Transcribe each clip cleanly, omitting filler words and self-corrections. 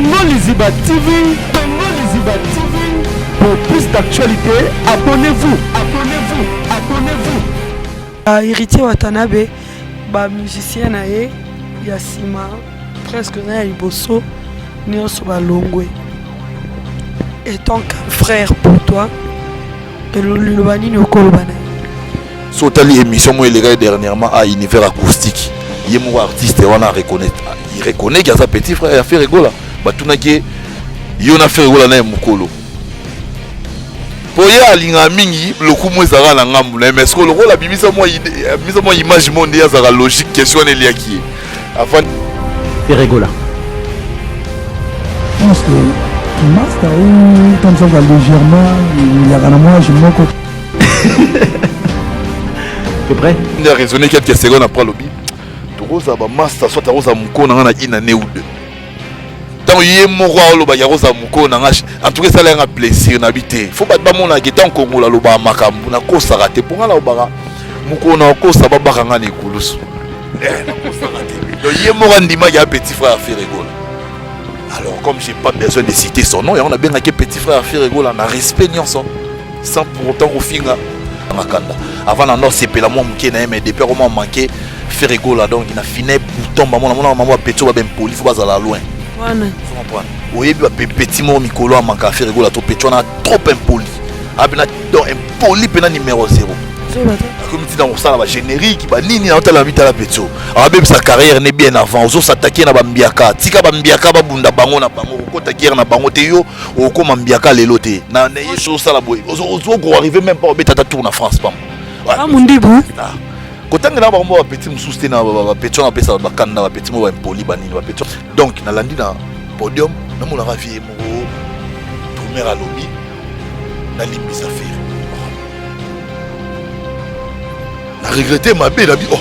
Congo Liziba TV, Congo Liziba TV. Pour plus d'actualités, abonnez-vous, abonnez-vous, abonnez-vous. Ah, Héritier Watanabe, ba musicien na ye ya sima presque na ya liboso nyonso balongwe. Étant qu'un frère pour toi, liloba nini okoloba na ye? So otali émission moko elekaki dernièrement à Univers Acoustique, ye moko artiste wana reconnaît, il reconnaît qu'il aza petit frère ya Ferre Gola. Batunaki ye, yo na Ferre Gola na ye mokolo, mpo ye alingaka mingi lokumu ezalaka na ngambu na ye, mais sikoyo lokola abimisa mwa idée, abimisa mwa image mo nde azalaka logique, question wana eliaki ye avant. Ferre Gola. Je pense que master ou tant que légèrement il y a un moi je moko. T'es prêt? Nde a raisonné quelques secondes après, alobi tokozala bamaster, soit akozala mokolo na nga na une année ou deux. Ntango ye moko alobaki akozala mokolo na nga, en tout cas esala yanga plaisir. Nabi te, fo bato bamonaka ntango Kongola alobaka makambo, nakosaka te, mpo nga nalobaka mokolo na okosa babaka nga na ekulusu. Nakosaka te. Donc ye moko andimaki ya petit frère Ferre Gola. Alors comme j'ai pas besoin de citer son nom, yango nabengaki petit frère Ferre Gola na respect nyonso, sans pour autant kofinga makanda. Avant na nosepela mwa moke na ye, mais depuis akoma manqué Ferre Gola, donc na fine bouton bamona mona mama bapeti oyo babempoli, fo bazala loin. Wana comprendre, oyebi bapeti moko mikolo amanka Ferre Gola to peti wana trop impoli, apena donc impoli mpena numéro 0. Zoba te. Akomi ntina kosala bagénérique banini, naotala mitala peti oyo abebisa carrière ne bien avant. Ozosatake na bambiaka, tika bambiaka babunda bango na bango, kokota guerre na bango te. Yo okokoma mbiaka lelo te na ye osala boye, ozokoarrive même pas obeta ata tour na France pamba. Amundibu. Ah. Kotangela bango bapeti mosusu te, na bapeti wana bapesa bakanda, bapeti moko baimpoli banini bapeti. Donc nalandi na podium, namonaka vie moko primaire, alobi nalimbisa Ferre, na regrete mabe nabi. Oh,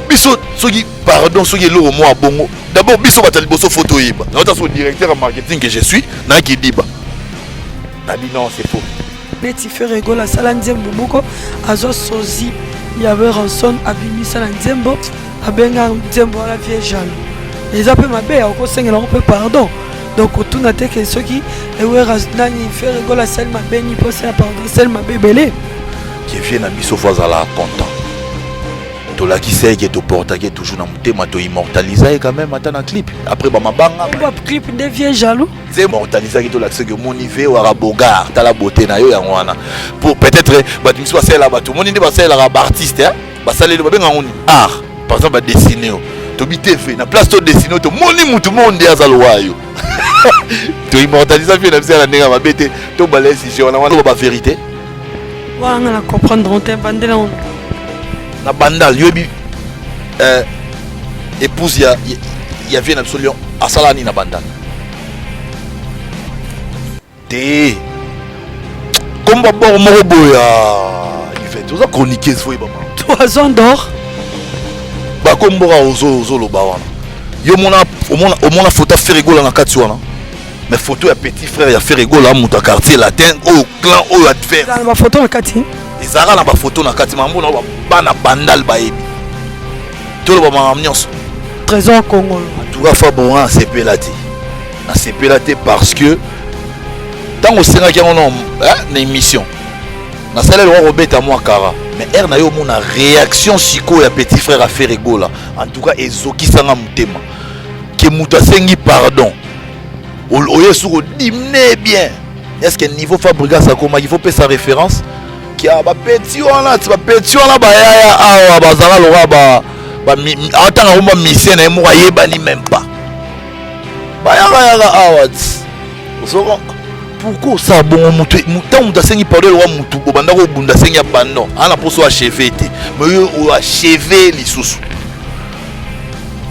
biso soki pardon, soki eloko moko ya bongo, d'abord biso bato ya liboso fo toyeba. Naota so directeur ya marketing que je suis, nayaki diba, nabi non, c'est faux. Neti Ferre Gola asala nzembo moko, azwa sozi ya Werrason, abimisa na nzembo, abenga nzembo wana Vieux Jaloux. Eza mpe mabe ya okosengela yango mpe pardon. Donc otuna te ke soki ewera nani Ferre Gola asali mabe ni mpo asala pardon, asali mabe ebele. Ke vie na biso fo azala content, tolakisa ye ke toportaki toujours na motema, toimmortalisa ye quand même ata na clip après bamabanga. Ba clip nde Vieux Jaloux. Nze immortalisaki, tolakisa ke omoni ve waka bogar, tala beauté na yo. Yango wana pour peut-être bato misusu basalelaka, bato omoni nde basalelaka baartiste, basaleli babenga ngo nini, art. Par exemple badessine yo, tobi tv na place, todessine yo, tomoni mutu moko nde aza lowa yo, toimmortalisa vie na biso ya na ndenge ya mabe te. Tobala sujet wana wana bavérité. Wana nga na comprendre te, bandela ngo. Na Bandal, yoyebi épouse ya vie na biso Lion asala nini na Bandal te? Komba bor moko boye Yvette, oza chroniqueuse, fo yeba. Toison d'or. Bakomboka ozoloba wana, yo omona photo ya Ferre Gola na kati wana, mais photo ya petit frère ya Ferre Gola, moto ya Quartier Latin oyo, clan oyo adverse. Bafoto na kati. Ezalaka na bafoto na kati, mambo na bana Bandal bayebi, toloba makambo nyonso. Trésor Congolo. En tout cas fa bonga, nasepela te, nasepela te, parce que ntango osengaki yango na émission, nasali eloko kobeta mwa kara, mais aire na yo omona réaction sikoyo ya petit frère ya Ferre Gola, en tout cas ezokisanga motema ke moto asengi pardon, oye soki odimne bien. Est ce que niveau Fabregas akomaki, faut pesa référence kia bapeti wana ti bapeti wana bayaya awa bazala lokola atanga komba misien na ye moko ayebani même pas, bayakayaka awa ti osoko. Pourquoi osala bongo? Motu ntango moto asengi pardon, eloka motu obanda kobunda, asengi abandon, aa na mposo achevé te, mais oyo oachevé lisusu,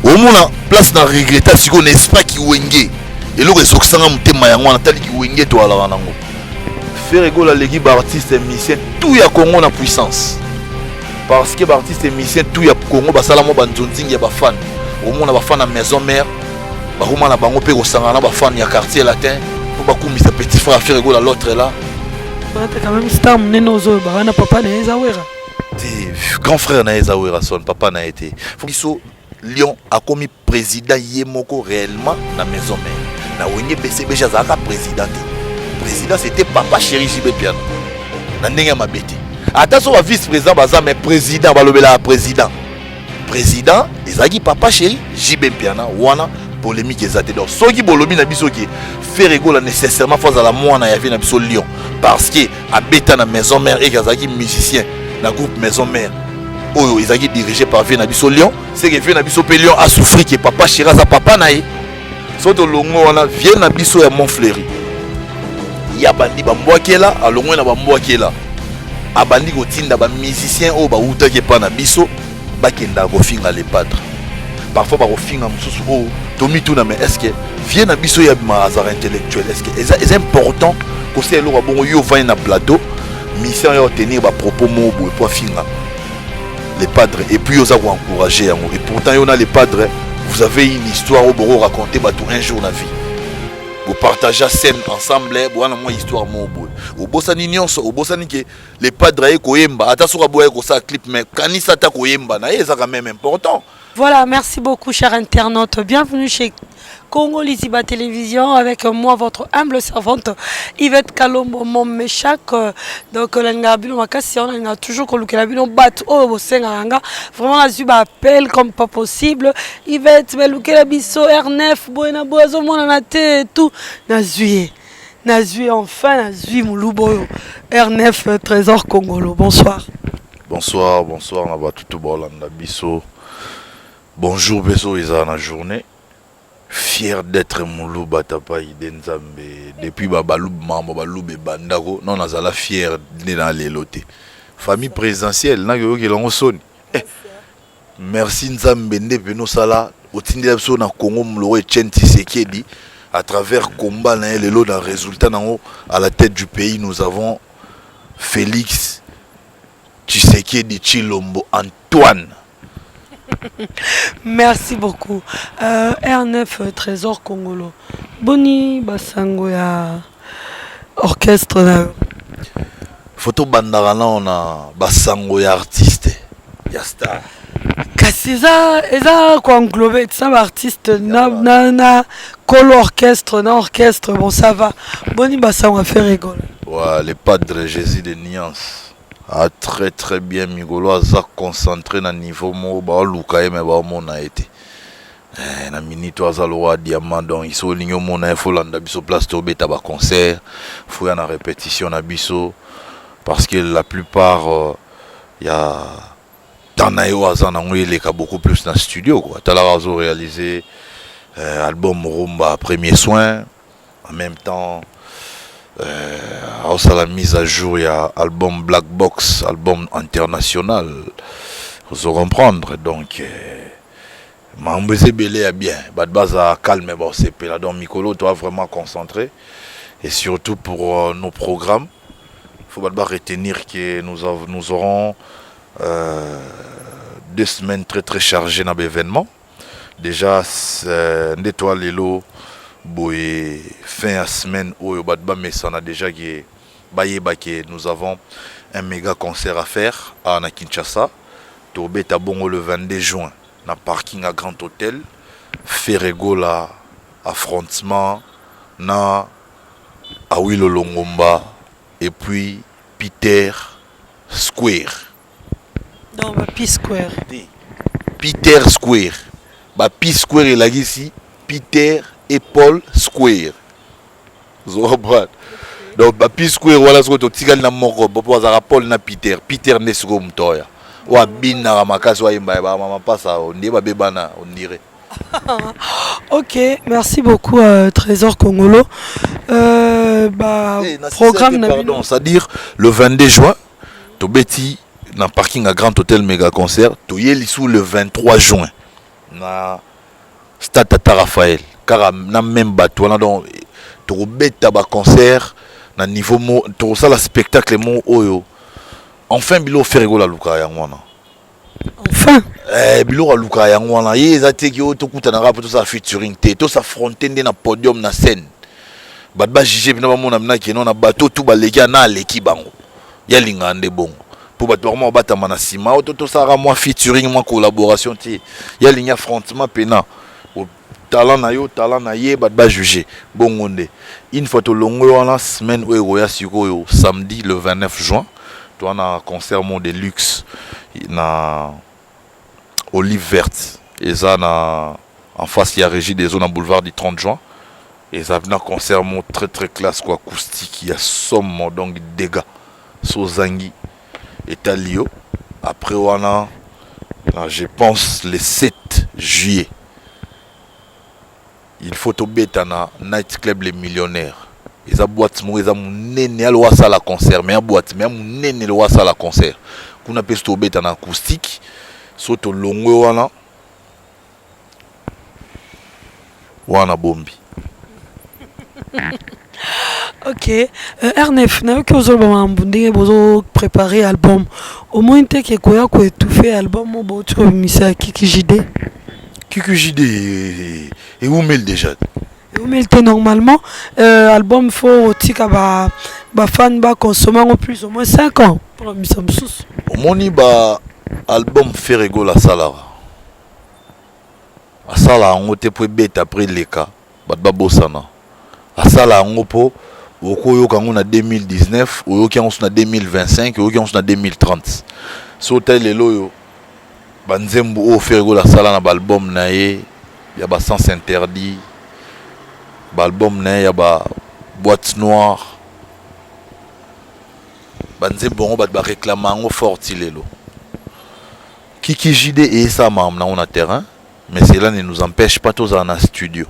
omona place na regreta sikoyo, n'est-ce pas? Kiwenge eloko ezokisanga motema yango wana. Tali kiwenge toalaka nango, Ferre Gola aleki baartiste musicien tout ya Congo na puissance, parce que baartiste musicien tout ya Congo basala mwa banzonzingi ya bafan. Omona bafan na Maison Mère bakoma na bango mpe kosangana na bafan ya Quartier Latin mpo bakumisa petit frère Ferre Gola, l'autre là. Quand même star monene ozoyoba wana, papa na ye eza Wera. Te, grand frère na ye eza Werason, papa na ye te. Biso Lion akomi président ye moko réellement na Maison Mère. Na Wenge BCBG azalaka président te. Président, c'était papa chéri JB Mpiana. Na ndenge ya mabe te. Ata so ba vice président baza, mais président, balobelaka président. Président ezalaki papa chéri JB Mpiana. Wana polémique eza te. Donc soki bolobi na biso ke Ferre Gola nécessairement faut azala mwana ya vieux na biso Lion parce que abeta na Maison Mère et azalaki musicien na groupe Maison Mère oyo ezalaki dirigé par vieux na biso Lion, c'est que vieux na biso mpe Lion asouffri ke papa chéri aza papa na ye. So tolongo wana, vieux na biso ya Montfleury ya bandi bambwakela, alongwe na bambwakela, abandi kotinda bamusicien oyo bawutaki epa na biso, bakendaka kofinga le padre. Parfois bakofinga mosusu oyo tomituna: mais est ce que vieux na biso ya bima azalaka intellectuel? Est ce que eza important kosala eloko ya bongo? Yo ovandi na plateau, mission ya otenir bapropos moko boye po afinga le padre, et puis oza koencourager yango. Et pourtant yo na le padre, vous avez une histoire oyo boko raconter bato un jour na vie. Bopartage scène ensemble, bowana mwa histoire moko boye. Obosani nyonso, obosani ke le padre aye koyemba. Ata soki aboya kosala clip, mais kanisa ata koyemba na ye eza quand même important. Voilà, merci beaucoup, chers internautes. Bienvenue chez Congo Lisiba Télévision avec moi, votre humble servante, Yvette Kalombo, mon Meshak. Donc, la bino makasi, on a toujours kolukela bino bato oyo bosenga nga. Vraiment, la ba appel comme pas possible. Yvette, belukela biso R9, boena bozo mona na te tout. Nazui. Nazui enfin, nazui mulubo R9 Trésor Congolo. Bonsoir. Bonsoir, bonsoir na batutu bolanda biso. Bonjour beso eza na journée. Fier d'être moluba, tapa ide Nzambe. Depuis babaluba, mambo baluba ebandako non, nazala fier nde na lelo te. Famille présidentielle nakoyokela yango soni. Eh, merci Nzambe nde pene osala otindela biso na Congo moloko Etienne Tshisekedi. À travers combat na ye, lelo na résultat nango, à la tête du pays nous avons Félix Tshisekedi Tshilombo Antoine. Merci beaucoup. R9 Trésor Congolo. Boni basango ya orchestre na yo? Foto bandaka nao na basango ya artiste ya star. Kasi eza koenglobe eza baartiste na kolo orchestre na orchestre. Bon, ça va. Boni basango ya Ferre Gola? Ouais, le padre Jésus de nuance a très très bien. Mikolo aza concentré na niveau moko, baoluka ye me baomona ye te. Eh, na minute oyo aza lokwa diamant. Donc iso olingi omona ye, folanda biso place tobeta baconcert, foya na répétition na biso, parce que la plupart ya temps na ye oyo aza nango eleka beaucoup plus na studio quoi. Talaka, azoréaliser album Rumba Premier Soin, en même temps aosala mise à jour ya album Black Box, album international, ozo comprendre. Donc makambo eza ebele ya bien, bato baza calme, baosepela. Donc mikolo toa vraiment concentré et surtout pour nos programmes, faut bato baretenir que nous aurons 2 semaines très très chargées na baévénement déjà. Nde toa lelo boye, fin ya semaine oyo, bato bamesana déjà ke bayeba ke nous avons un méga concert à faire à na Kinshasa. Tobeta bongo le 22 juin na parking à Grand Hôtel, Ferre Gola affrontement na Awilo Longomba et puis Peter Square. Donc ba P Square. Peter Square, ba P Square elakisi Peter et Paul Square, ozocomprendre. Donc ba P Square wana, soki totikali na moko po azalaka Paul na Peter, Peter nde sikoyo moto oya oyo abinaka makasi, oyo ayemba bamama mpasa ondie babebana ondire. Ok, merci beaucoup, Trésor Congolo. Bah, Eh, na programme na pardon, c'est-à-dire le 22 juin tobeti na parking à Grand Hôtel, méga concert. Toye lisusu le 23 juin na stade Tata Raphaël, kaka na même bato wana. Donc tokobeta baconcert na niveau mo tokosala spectacle mo oyo. Enfin biloko Ferre Gola alukaka yango wana. Enfin. Eh, biloko alukaka yango wana. Ye eza te ki oyo tokutanaka mpo tosala featuring te, tos'affronte nde na podium, na scène, bato bajuge mpena, bamona mpena keno na bato tu baleki ana aleki bango. Ye alingaka nde bongo, mpo bato bakoma kobatama na nsima oyo to tosalaka mwa featuring, mwa collaboration te. Ye alingi affrontement mpena. Talent na yo, talent na ye, bato ba juger. Bongo nde. Une fois tolongwe wana, semaine oyo ekoya sikoyo, samedi le 29 juin, toza na concert moko de luxe na Olive Verte. Eza na en face ya Régie des Eaux na boulevard du 30 juin. Eza na concert moko très très classe quoi, acoustique ya somo, donc dégâts. So ozangi etali yo. Après wana, je pense le 7 juillet, il faut tobeta na night club Les Millionnaires. Eza boîte moko eza monene ya lowa asala concert, mais ya boîte mais ya monene lowa asala concert kuna mpe. So tobeta na acoustique, so tolongwe wana wana bombi. Ok, R9, nayoki ozoloba makambo ndenge bozoprépare album. Omoni te ke koya koétouffe album oyo bouti kobimisa ya Kiki JD? Kiki JD ewumeli déjà. Eumeli te. Normalement, album faut otika bafan baconsomme yango plus ou moins 5 ans mpona bimisa mosusu. Omoni, ba album Ferre Gola asalaka, asala yango te mpo ebeta, après eleka, bato babosana. Asala yango mpo okoyoka yango na 2019, oyoki yango so na 2025, oyoki yango so na 2030. So otali lelo oyo, banzembo oyo Ferre Gola asala na baalbum na ye ya basens interdit, baalbum na ye ya ba boîte noire, banzembo yango bato baréclame yango fort ti lelo. Kiki JD eyesala makambo nango na terrain, mais cela ne nous empêche pas tozala na studio.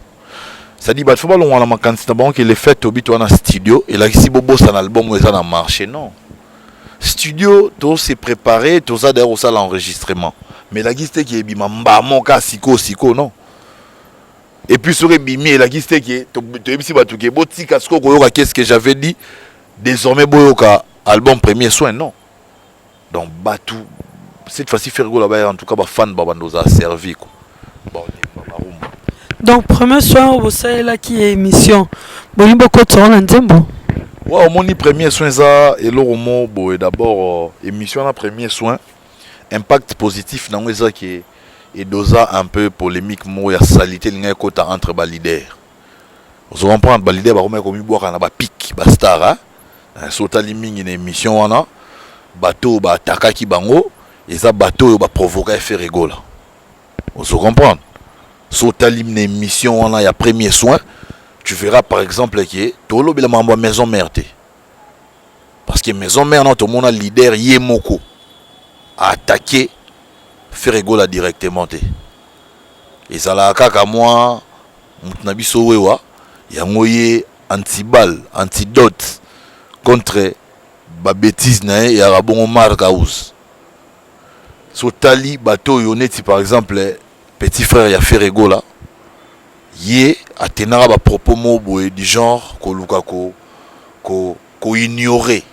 C'est-à-dire bato faut balongwa na makanisi na bango ke le fait tobi toza na studio elakisi bobosana album oyo eza na marché. Non, studio tose préparé, toza d'ailleurs kosala enregistrement, mais elakisi te ke ebima mbamo ka sikoyo sikoyo, non. Et puis soki ebimi, elakisi te ke toyebisi bato ke botika sikoyo koyoka qu'est-ce que j'avais dit, désormais boyoka album Premier Soin, non. Donc bato, cette fois-ci Ferre Gola baya, en tout cas bafan babanda ozala servi quoi, bon, barumba. Donc Premier Soin oyo bosalelaki ya émission, bolingi bokotisa wana nzembo? Ouais, omoni, Premier Soin eza eloko mo boye. D'abord, émission wana Premier Soin, impact positif nango eza ke edoza un peu polémique moko ya salité elingi ekota entre baleader. Ozo comprendre, baleader bakomaki komibwaka na bapic bastar. So otali mingi na émission wana, bato oyo baatakaki bango eza bato oyo baprovoka Ferre Gola. Ozo comprendre, so otali na émission wana ya Premier Soin, tu verras par exemple ke tolobela makambo ya Maison Mère te, parce que Maison Mère na tomona leader ye moko attaqué Ferre Gola directement te. Ezalaka kaka mwa motu na biso wewa yango ye antibal, antidote contre babêtise na ye eyaka bongo Mark House. So tali bato oyo neti par exemple petit frère ya Ferre Gola, ye atenaka bapropos moko boye du genre koluka koignore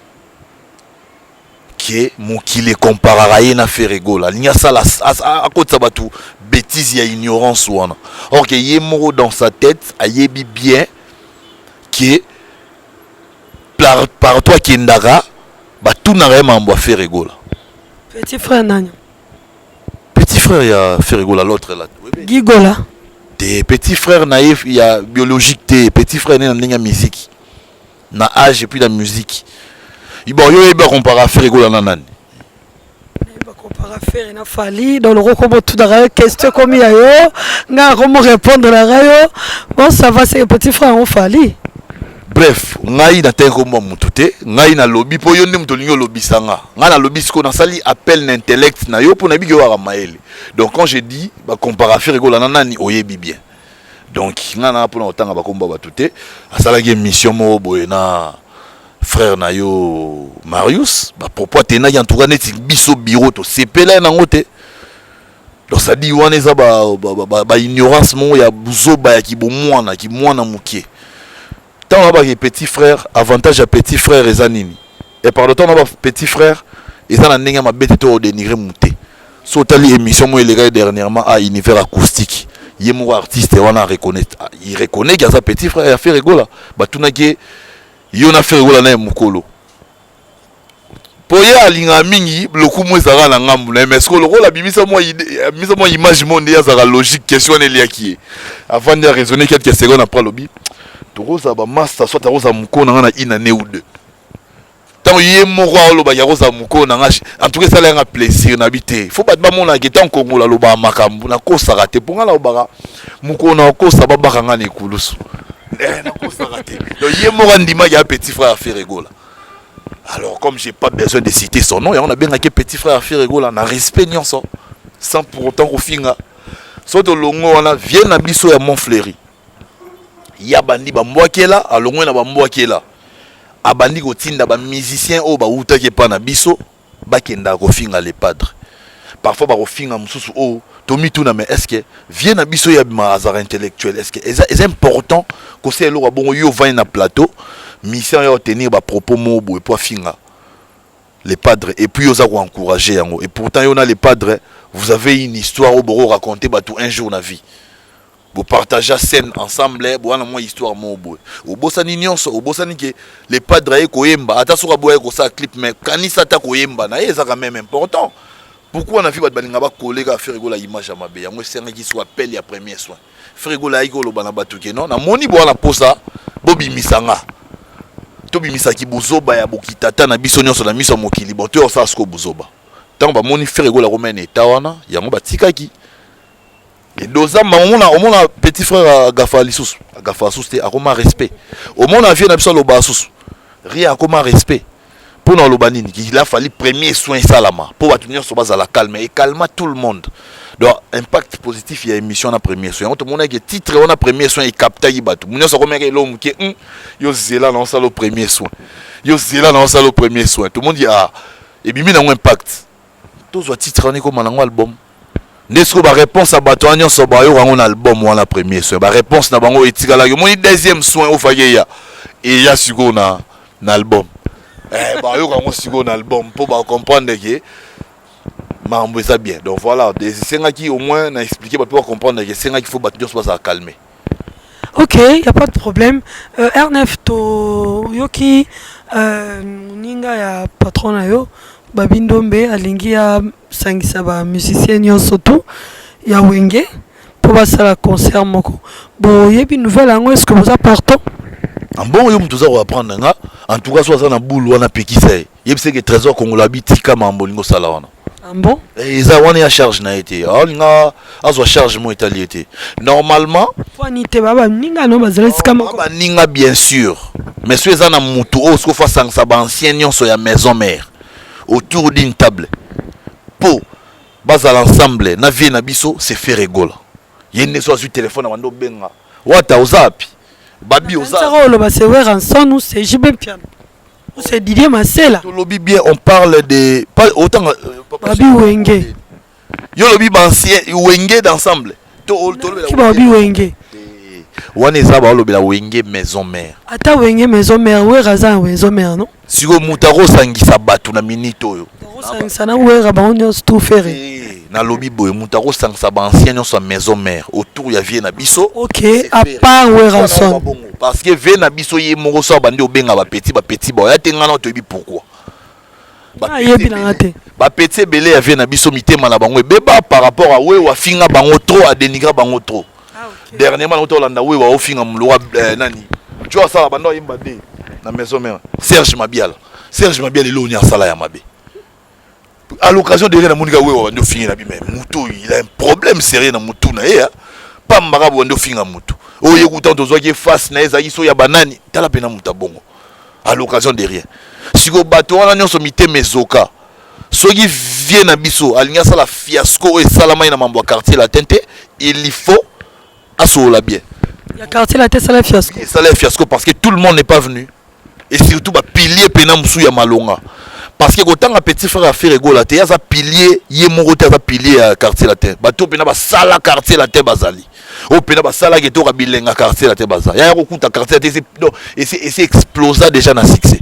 ke mokili ekomparaka ye na Ferre Gola. Alingi asala akotisa bato bêtise ya ignorance wana, or ke ye moko dans sa tête ayebi bien ke partout akendaka batunaka ye makambo ya Ferre Gola. Petit frère nani? Petit frère ya Ferre Gola, l'autre là. Gigola? Te, petit frère na ye ya biologique te, petit frère ne na ndenge ya musique, na âge et puis na musique. Bon, yo oyebi akompara Ferre Gola na nani? Bakompara Ferre na Fally. Donc loko komotunaka yo question komi ya yo, ngai akomo répondre naka yo. Bon, ça va, c'est petit frère yango Fally. Bref, ngai natengi kombo motu te. Ngai nalobi mpo yo nde moto olingi olobisa nga. Ngai nalobi sikoyo, nasali appel na intellect na yo mpo nayebiki oyaka mayele. Donc quand je dis bakompara Ferre Gola na nani, oyebi bien. Donc ngai na mpona kotanga bakombo ya bato te. Asalaki émission moko boye na frère na yo Marius, bapropos atenaki, en tout cas neti biso bureau tosepela ye nango te. Donc c'est-à-dire wana eza baignorance moko ya buzoba ya kibomwana, kimwana mokie. Ntango nabaki petit frère, avantage ya petit frère eza nini? E pardon, ntango naba petit frère eza na ndenge ya mabe te to odénigre mu te. So otali émission moko elekaki dernièrement à Univers Acoustique, ye moko artiste wana reconnaît, il reconnaît ki aza petit frère ya Ferre Gola. Batunaki ye: yo na Ferre Gola na ye mokolo? Mpo ye alingaka mingi lokumu ezalaka na ngambu na ye, mais sikoyo lokola abimisa mwa idée, abimisa mwa image moko nde ye azalaka logique, question wana eliaki ye. Avandi a raisonner quelques secondes après alobi tokozala ba masta soit akozala mokolo na nga na une année ou deux. Ntango ye moko alobaki akozala mokolo na nga, en tout cas esalaki nga plaisir na bi te. Faut bato bamonaka ke ntango Kongola alobaka makambo nakosaka te, mpo nga nalobaka mokolo na kokosa babaka nga na ekulusu. Eh, nakosaka te. Donc ye moko andimaki ya petit frère Ferre Gola. Alors comme j'ai pas besoin de citer son nom, yango nabengaki petit frère Ferre Gola na respect nyonso, sans pour autant kofinga. So tolongo wana vie na biso ya Montfleury, ya bandi bambwakela, alongwe na bambwakela, abandi kotinda bamusicien oyo bawutaki epa na biso bakendaka kofinga le padre. Parfois bakofinga mosusu oyo tomituna, mais est ce que vie na biso ya bima azalaka intellectuel? Est ce que eza important kosala eloko ya bongo? Yo ovandi na plateau, mission ya otenir bapropos moko boye po afinga le padre, et puis oza koencourager yango, et pourtant yo na le padre, vous avez une histoire oyo boko raconter bato un jour na vie, bopartage scène ensemble, bowana mwa histoire moko boye. Obosani nyonso, obosani ke le padre aye koyemba, ata soki aboya kosala clip, mais kanisa ata koyemba na ye eza quand même important. Pourquoi na vie bato balinga bakoleka Ferre Gola image ya mabe? Yango esengaki so appel ya premier soin. Ferre Gola ayaki koloba na bato ke non, namoni bowana mposa bobimisa nga, tobimisaki bozoba ya bokitata na biso nyonso na miso ya mokili. Bon, toyo osala sikoyo bozoba. Ntango bamoni Ferre Gola komena eta wana, yango batikaki edozamba. Omona petit frère agafa lisusu, agafa lisusu te, akoma respect. Omona vie na biso aloba susu rien, akoma respect. Mpona oloba nini? Il a fallu premier soin esalama mpo bato nyonso bazala calme, ecalma tout le monde. Donc impact positif ya émission na premier soin, yango tomonaki titre wana premier soin ecaptaki bato nyonso. Akomaki eloko moke, yo zela na osala premier soin, yo zela na osala premier soin. Tout le monde ah, ebimi nango impact. Tozwa titre wana ekoma nango album nde sikoyo baréponse ya bato wana nyonso bayoka yango na album wana premier soin. Baréponse na bango etikalaki, omoni deuxième soin ofaki eya eya sikoyo na album. Eh, bayoka yango sikoyo na album mpo bacomprendre ke makambo eza bien. Donc voilà, esengaki au moins na expliquer bato mpo bacomprendre ke esengaki faut bato nyonso bazala calme. Ok, y a pas de problème. R9, toyoki moninga ya patron na yo Babi Ndombe alingi asangisa bamusicien nyonso tu ya Wenge mpo basala concert moko. Boyebi nouvelle yango? Est ce que boza partant? Bon, yo moto oza koapprendre nga. En tout cas so aza na bulu wana, pekisa ye, yebisa ke Trésor Kongola abitika mambo olingi osala wana. Ah bon? Eza wana ya charge na ye te, aolinga azwa charge mo etali ye te normalement. Fani te, ba baninga no bazala esika moko. Baninga bien sûr, mais so eza na mutu oyo soki ofo asangisa baancien nyonso ya maison mère autour d'une table mpo bazala ensemble na vie na biso, c'est Ferre Gola. Ye nde so azwi telefone na bando obenga wata oza api babi oza. Oloba c'est Werrason ou c'est JB Mpiana ou c'est Didier Masela? Tolobi bien, on parle de pas autant. Babi Wenge. Yo lobi bancien Wenge d'ensemble. Ki babi Wenge. Wana eza baolobela Wenge maison mère. Ata Wenge maison mère, Wera aza na maison mère, non? Sikoyo moto akosangisa bato na minute oyo? Akosangisa na Wera bango nyonso tout Ferre. Nalobi boye, moto akosangisa baancien nyonso ya maison mère autour ya vie na biso. Ok, à part Werrason. Parce que vie na biso ye moko so abandi obenga bapeti bapeti baoya te, ngai na toyebi pourquoi. Ayebi nanga te. Bapeti ebele ya vie na biso, mitema na bango ebeba par rapport a Wewa. Afinga bango trop, adénigra bango trop. Dernièrement nango tolanda Wewa ofinga moloko nani jo asala banda oyemba nde na maison mère, Serge Mabiala. Serge Mabiala eloni asala ya mabe à l'occasion de rien. Namoni ka Wewa bandi ofingi na bi, mais mutu oyo, il a un problème sérieux na mutu na ye. Pambaka bandi ofinga mutu oyo ye kuta tozwaki face na ye ezalaki so ya banani. Tala mpena mutu abongo à l'occasion de rien. Sikoyo bato wana nyonso mitema ezoka. Soki vie na biso alingi asala fiasco oyo esalamai na mambo ya Quartier Latin te, il faut asolola bien. Ya Quartier Latin esala fiasco? Esala fiasco parce que tout le monde n'est pas venu, et surtout bapilier mpena mosusu ya malonga, parce que kotanga petit frère ya Ferre Gola te, aza pilier ye moko te, aza pilier ya Quartier Latin. Bato mpena basala Quartier Latin bazali oyo mpena basalaki etoka bilenga Quartier Latin, baza yaya kokuta Quartier Latin esi explosa déjà na succès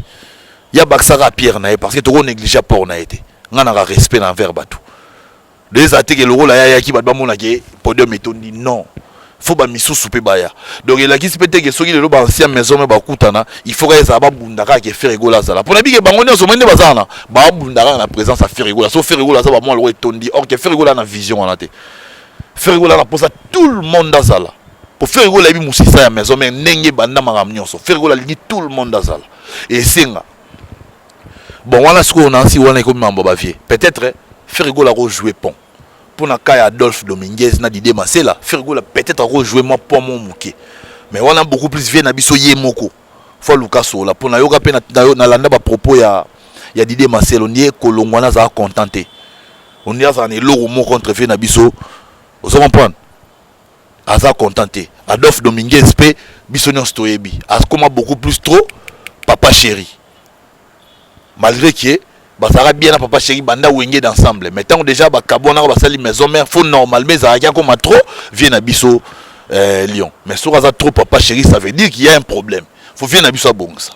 ya bakisaka pierre na ye, parce que toko néglige apport na ye te. Nga naka respect na envers bato. De eza te ke lokola ya yaki bato bamonaki podium etondi, non. Faut ba misusu pe baya. Donc elakisi pe te ke soki lelo ba ancien maison mère bakutana, il faut kaka ezala babunda kaka ke Ferre Gola azala. Pona bike bango nyonso omoni nde baza wana, babunda kaka na présence ya Ferre Gola. So Ferre Gola aza ba mwa lokola etondi, or ke Ferre Gola na vision wana te. Ferre Gola na posa tout le monde azala. Po Ferre Gola ayebi musisa ya maison mère ndenge banda makambo nyonso. Ferre Gola alingi tout le monde azala. Esenga. Bon wana sikoyo nansi wana ekomi mambo ba vieux. Peut-être Ferre Gola ako jouer pont. Pona cas ya Adolphe Dominguez na Didier Masela, Ferre Gola peut-être ako jouer mwa pont moko moke. Mais wana beaucoup plus vieux na biso ye moko. Faut aluka asola po nayoka pe nalanda ba propos ya ya Didier Masela on dirait kolongwa na azala content te. On dirait azala na eloko moko contre vieux na biso. Ozo comprendre? Aza content te. Adolphe Dominguez pe biso nionso toyebi. Akoma beaucoup plus trop papa chéri. Malgre que bazalaka bien na papa chéri banda wenge d'ensemble mais tango déjà bakabwanaka basali maison mère faut normalement ezalaki akoma trop vieux na biso euh, Lyon mais soki aza trop papa chéri ça veut dire qu'il y a un problème faut vieux na biso abongisa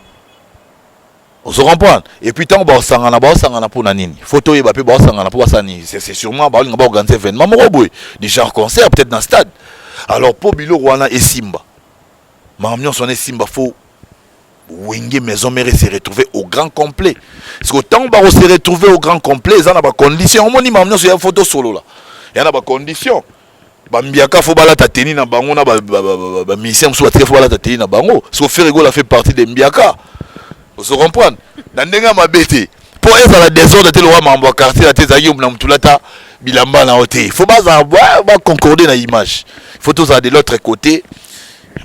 ozo comprendre et puis ntango baosangana baosangana mpo na nini faut toyeba mpe baosangana mpo basala nini c'est sûrement baolinga baorganiser événement moko boye du genre concert peut-être na stade alors mpo biloko wana esimba makambo nyonso wana esimba faut Wenge maison mère se retrouver au grand complet. Parce que tant ba se retrouver au grand complet, eza na ba conditions. Omoni makambo nyonso ya photo solola. Ya na ba conditions. Ba mbiaka faut balata tenue na bango na ba ba, ba, ba, ba musiciens mosusu batika faut balata tenue na bango. Parce que Ferre Gola fait partie des mbiaka. Ozo comprendre? Na ndenge ya mabe te. Po ezala désordre te lokola makambo ya quartier na te ezalaki na mutu lata bilamba na yo te. Faut bazala ba concorder na image. Faut tozala de l'autre côté.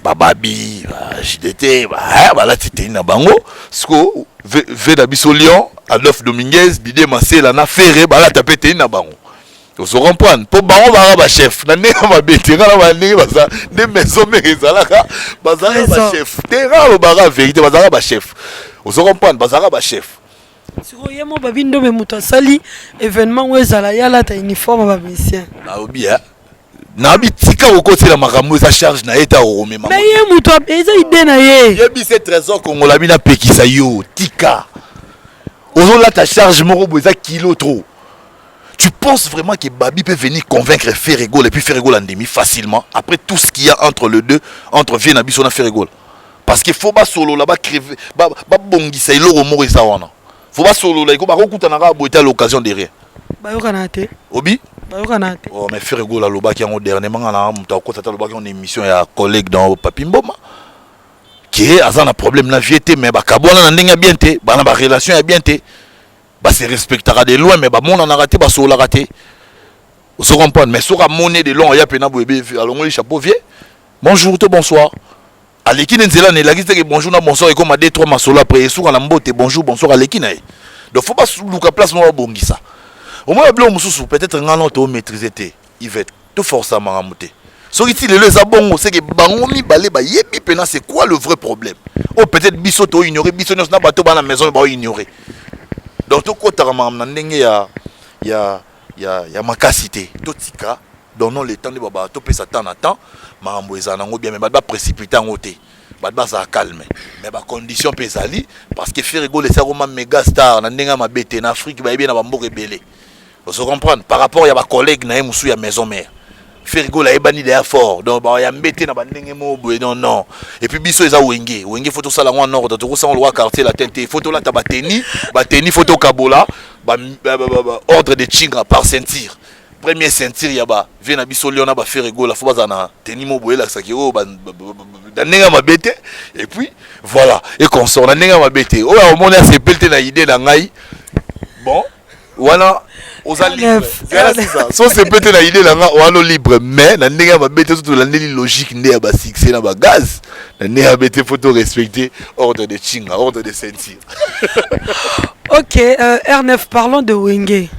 Ba babi ba JDT ba eh, balati tenue na bango siko ve na biso Lyon Adolphe Dominguez Didier Masela na Ferre balata pe tenue na bango ozo comprendre po bango baka ba chef na ndenge mabe te nga na ba ndenge baza nde maison mère ezalaka bazalaka ba chef te nga alobaka vérité bazalaka ba chef ozo comprendre bazalaka ba chef sikoyo ye mo babi ndombe moto asali événement ngo ezala ye alata uniforme ya bamusicien nalobi eh. Nabi tika kokotela makambo eza charge na ye ta okomema. Mais ye mutu eza idée na ye. Yebise Trésor Kongola bina pekisa yo tika. Ozolata charge moko boye eza kilo trop. Tu penses vraiment que Babi peut venir convaincre Ferre Gola et puis Ferre Gola andimi facilement après tout ce qu'il y a entre les deux entre vieux na biso na Ferre Gola parce que faut basolola ba crever ba babongisa eloko moko eza wana. Faut basolola eko bakokutana kaka boye te à l'occasion de rien. Bayokana te. Obi? Bayokana te. Oh mais Ferre Gola alobaki yango dernièrement nga na moto akota te alobaki yango na émission ya collègue dans Papi Mboma ke aza na problème na vie te mais bakabwana na ndenge ya bien te bana ba relation ya bien te ba se respectaka de loin mais bamonanaka te basololaka te ozo comprendre mais soki amoni de loin aya pena boye alongoli chapeau vie bonjour to bonsoir Aleki nde nzela na elakisi te ke bonjour na bonsoir ekoma 2 3 masolo après esuka na mbote bonjour bonsoir aleki na ye. Donc faut baluka place moko babongisa. Omoni ba biloko mosusu peut-être nga nao to maîtriser te Yvette to forcer makambo te. Soki ti lelo eza bongo c'est que bango mibale bayebi pena c'est quoi le vrai problème. Oyo peut-être biso to ignorer biso nyonso na bato bana maison ba ignorer. Donc tokotaka makambo na ndenge ya ya ya ya makasi te. Totika donnons le temps nde ba topesa temps na temps makambo ezala nango bien mais bato ba précipiter yango te bato bazala calme mais ba conditions mpe ezali parce que Ferre Gola esi akoma mega star na ndenge ya mabe te na Afrique bayebi ye na bamboka ebele ozo comprendre par rapport ya ba collègues na ye mosusu ya maison mère Ferre Gola ayebani deja fort donc bayambe te na bandenge moko boye non non et puis biso eza wenge wenge faut tosala yango en ordre tokosala yango lokola quartier latin te faut tolata bateni bateni faut tokabola ba, ba, ba, ba, ordre de chinga par ceinture Premier ceinture ya ba vieux na biso Lyon na ba Ferre Gola faut bazala na tenue moko boye elakisa ke oyo na ndenge ya mabe te et puis voilà et consort na ndenge ya mabe te oyo omoni asepeli te na idée na ngai bon wana oza libre so osepeli te na idée na ngai wana libre mais na ndenge ya mabe te so tolandeli logique nde ya ba succès na ba gaz na ndenge ya mabe te faut to respecter ordre de chinga ordre de ceinture. Ok, euh, R9, parlons de Wenge.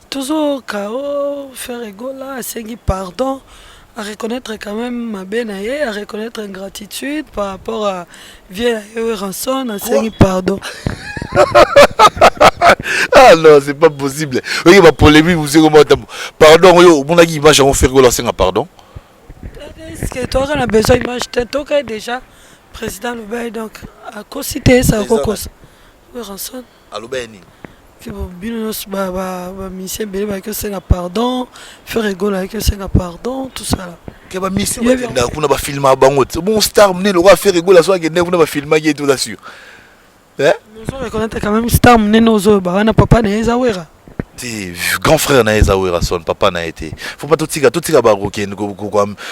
Tozoyoka oh Ferre Gola asengi pardon a reconnaitre quand même mabe na ye a reconnaitre ingratitude par rapport à vieux na ye Werrason asengi pardon. Ah non, c'est pas possible. Oye ba polémique vous comment pardon oyo omonaki image yango Ferre Gola asenga pardon. Est-ce que toi on a besoin image te toka déjà président Lobay donc akosi te ça akokosa Werrason. Aloba ye nini? Bino nyonso ba musicien ebele bayaki kosenga pardon, Ferre Gola ayaki kosenga pardon, tout ça là. Ke ba mission bakendaka kuna bafilmaka bango te. Bon star monene lokola Ferre Gola so akendaki kuna bafilmaki ye te, oza sûr? Eh? Ozo reconnaître quand même star monene ozoyoba wana, papa na ye eza Wera. Te, grand frère na ye eza Werrason, papa na ye te. Faut pas totika bakokende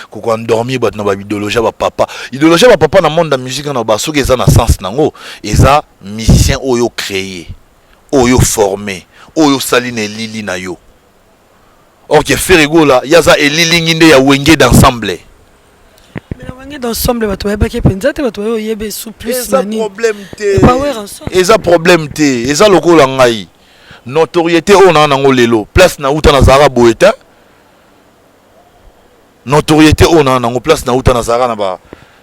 koendormir bato na baidéologie ya bapapa, idéologie ya bapapa na monde ya musique wana. Ba soki eza na sens nango, eza musicien oyo créé, oyo formé, oyo osali na elili na yo. Or que Ferre Gola, ye aza elilingi nde ya Wenge d'ensemble. Mais na Wenge d'ensemble, bato bayebaki mpenza te, bato baye oyeba esu plus. Eza na nini? Problème te. Epa Werrason. Eza problème te. Eza lokola ngai, notoriété oyo naa nango lelo, place nauta nazalaka boye te. Notoriété oyo naa nango, place nauta nazalaka na ba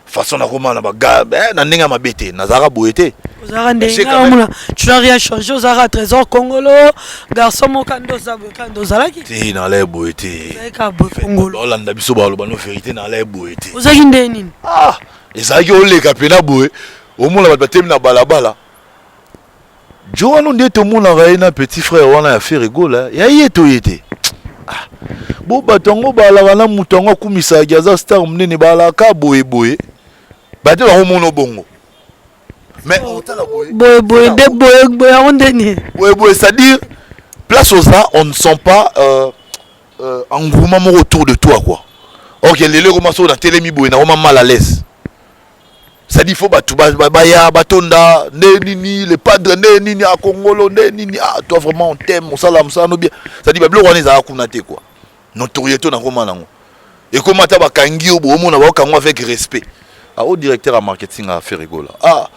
façon nakoma na baga na ndenge ya mabe te, nazalaka boye te. Ozalaka ndenge J'ai quand même- omona, tu n'as rien changé, ozalaka Trésor Kongolo, garçon moko nde oza boye, kaka nde ozalaki. Te, nalaya boye te. Ozalaki kaka boye, Kongolo. Baolanda biso, baloba no vérité, nalaya boye te. Ozalaki nde nini? Ah, ezalaki oleka mpena boye, omona bato batemi na balabala, jo wana nde tomonaka ye na petit frère wana ya Ferre Gola, ya ye to ye te. Ah, bo bato yango balaka na moto yango akumisaka, aza star monene, balaka boye boye, bato bakomona bongo, mais otala boye. Boye boye nde boye boye yango nde nini? Boye boye, c'est-à-dire place oza, on ne sent pas engouement moko autour de toi, quoi. Or que lelo ekoma, soki natelemi boye, nakoma mal à l'aise, c'est-à-dire faut bato baya, batonda nde nini, le padre nde nini, akongolo nde nini. Ah, toi vraiment, on t'aime, osala mosala no bien. C'est-à-dire babiloko wana ezalaka kuna te, quoi. Notoriété nakoma nango ekoma, ata bakangi yo boye, omona baokango avec respect. Ah, o directeur ya marketing ya Ferre Gola, ah,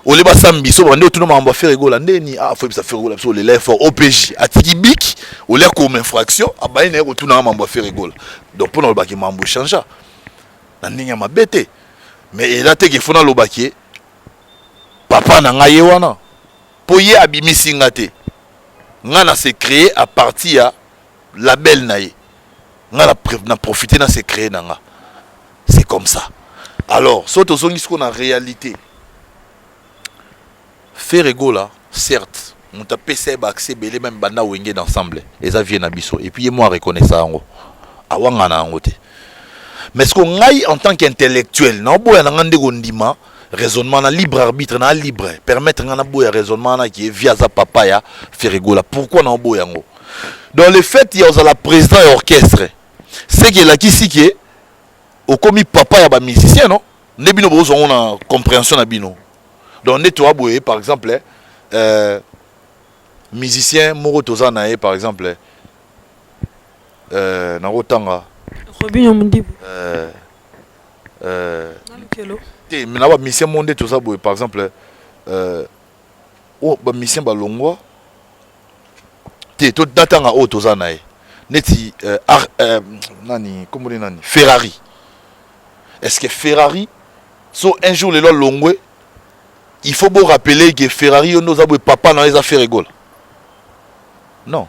ole basambi so bande otuna makambo ya Ferre Gola ndeni. Ah, faut yebisa Ferre Gola biso olela effort. OPJ atiki bik olia koma infraction, abayi na ye kotunanga makambo ya Ferre Gola. Donc mpo na olobaki makambo echangea na ndenge ya mabe te, mais eza te ke fo nalobaki papa na ngai ye wana, mpo ye abimisi nga te. Nga na se créer à partir ya label na ye, nga na profiter na se créer na nga, c'est comme ça. Alors so tozongi sikoyo na réalité, Ferre Gola, certes, moto apesa ye baaccès ebele, même banda Wenge d'ensemble, eza vie na biso, et puis ye mo areconnaissa yango, awanga na yango te. Mais ce que ngai en tant qu'intellectuel naoboya na nga nde kondima raisonnement na libre arbitre na libre permettre nga naboya raisonnement na ki vie aza papa ya Ferre Gola. Pourquoi naoboya yango? Dans le fait ya ozala président ya orchestre, c'est que elakisi ke okomi papa ya bamusicien, non? Nde bino bozwa yango na compréhension na bino. Donc nde toa boye, par exemple, musicien moko toza na ye, par exemple, nakotanga Robinho Mundibu. Nalukelo. Te, mais na bamusicien moko nde toza boye, par exemple, oyo bamusicien balongwa te, natanga oyo toza na ye neti nani, komboni nani, Ferrari. Est ce que Ferrari, so un jour lelo alongwe, il faut bo rappeler que Ferrari, yo nde oza boye, papa na yo eza Ferre Gola? Non.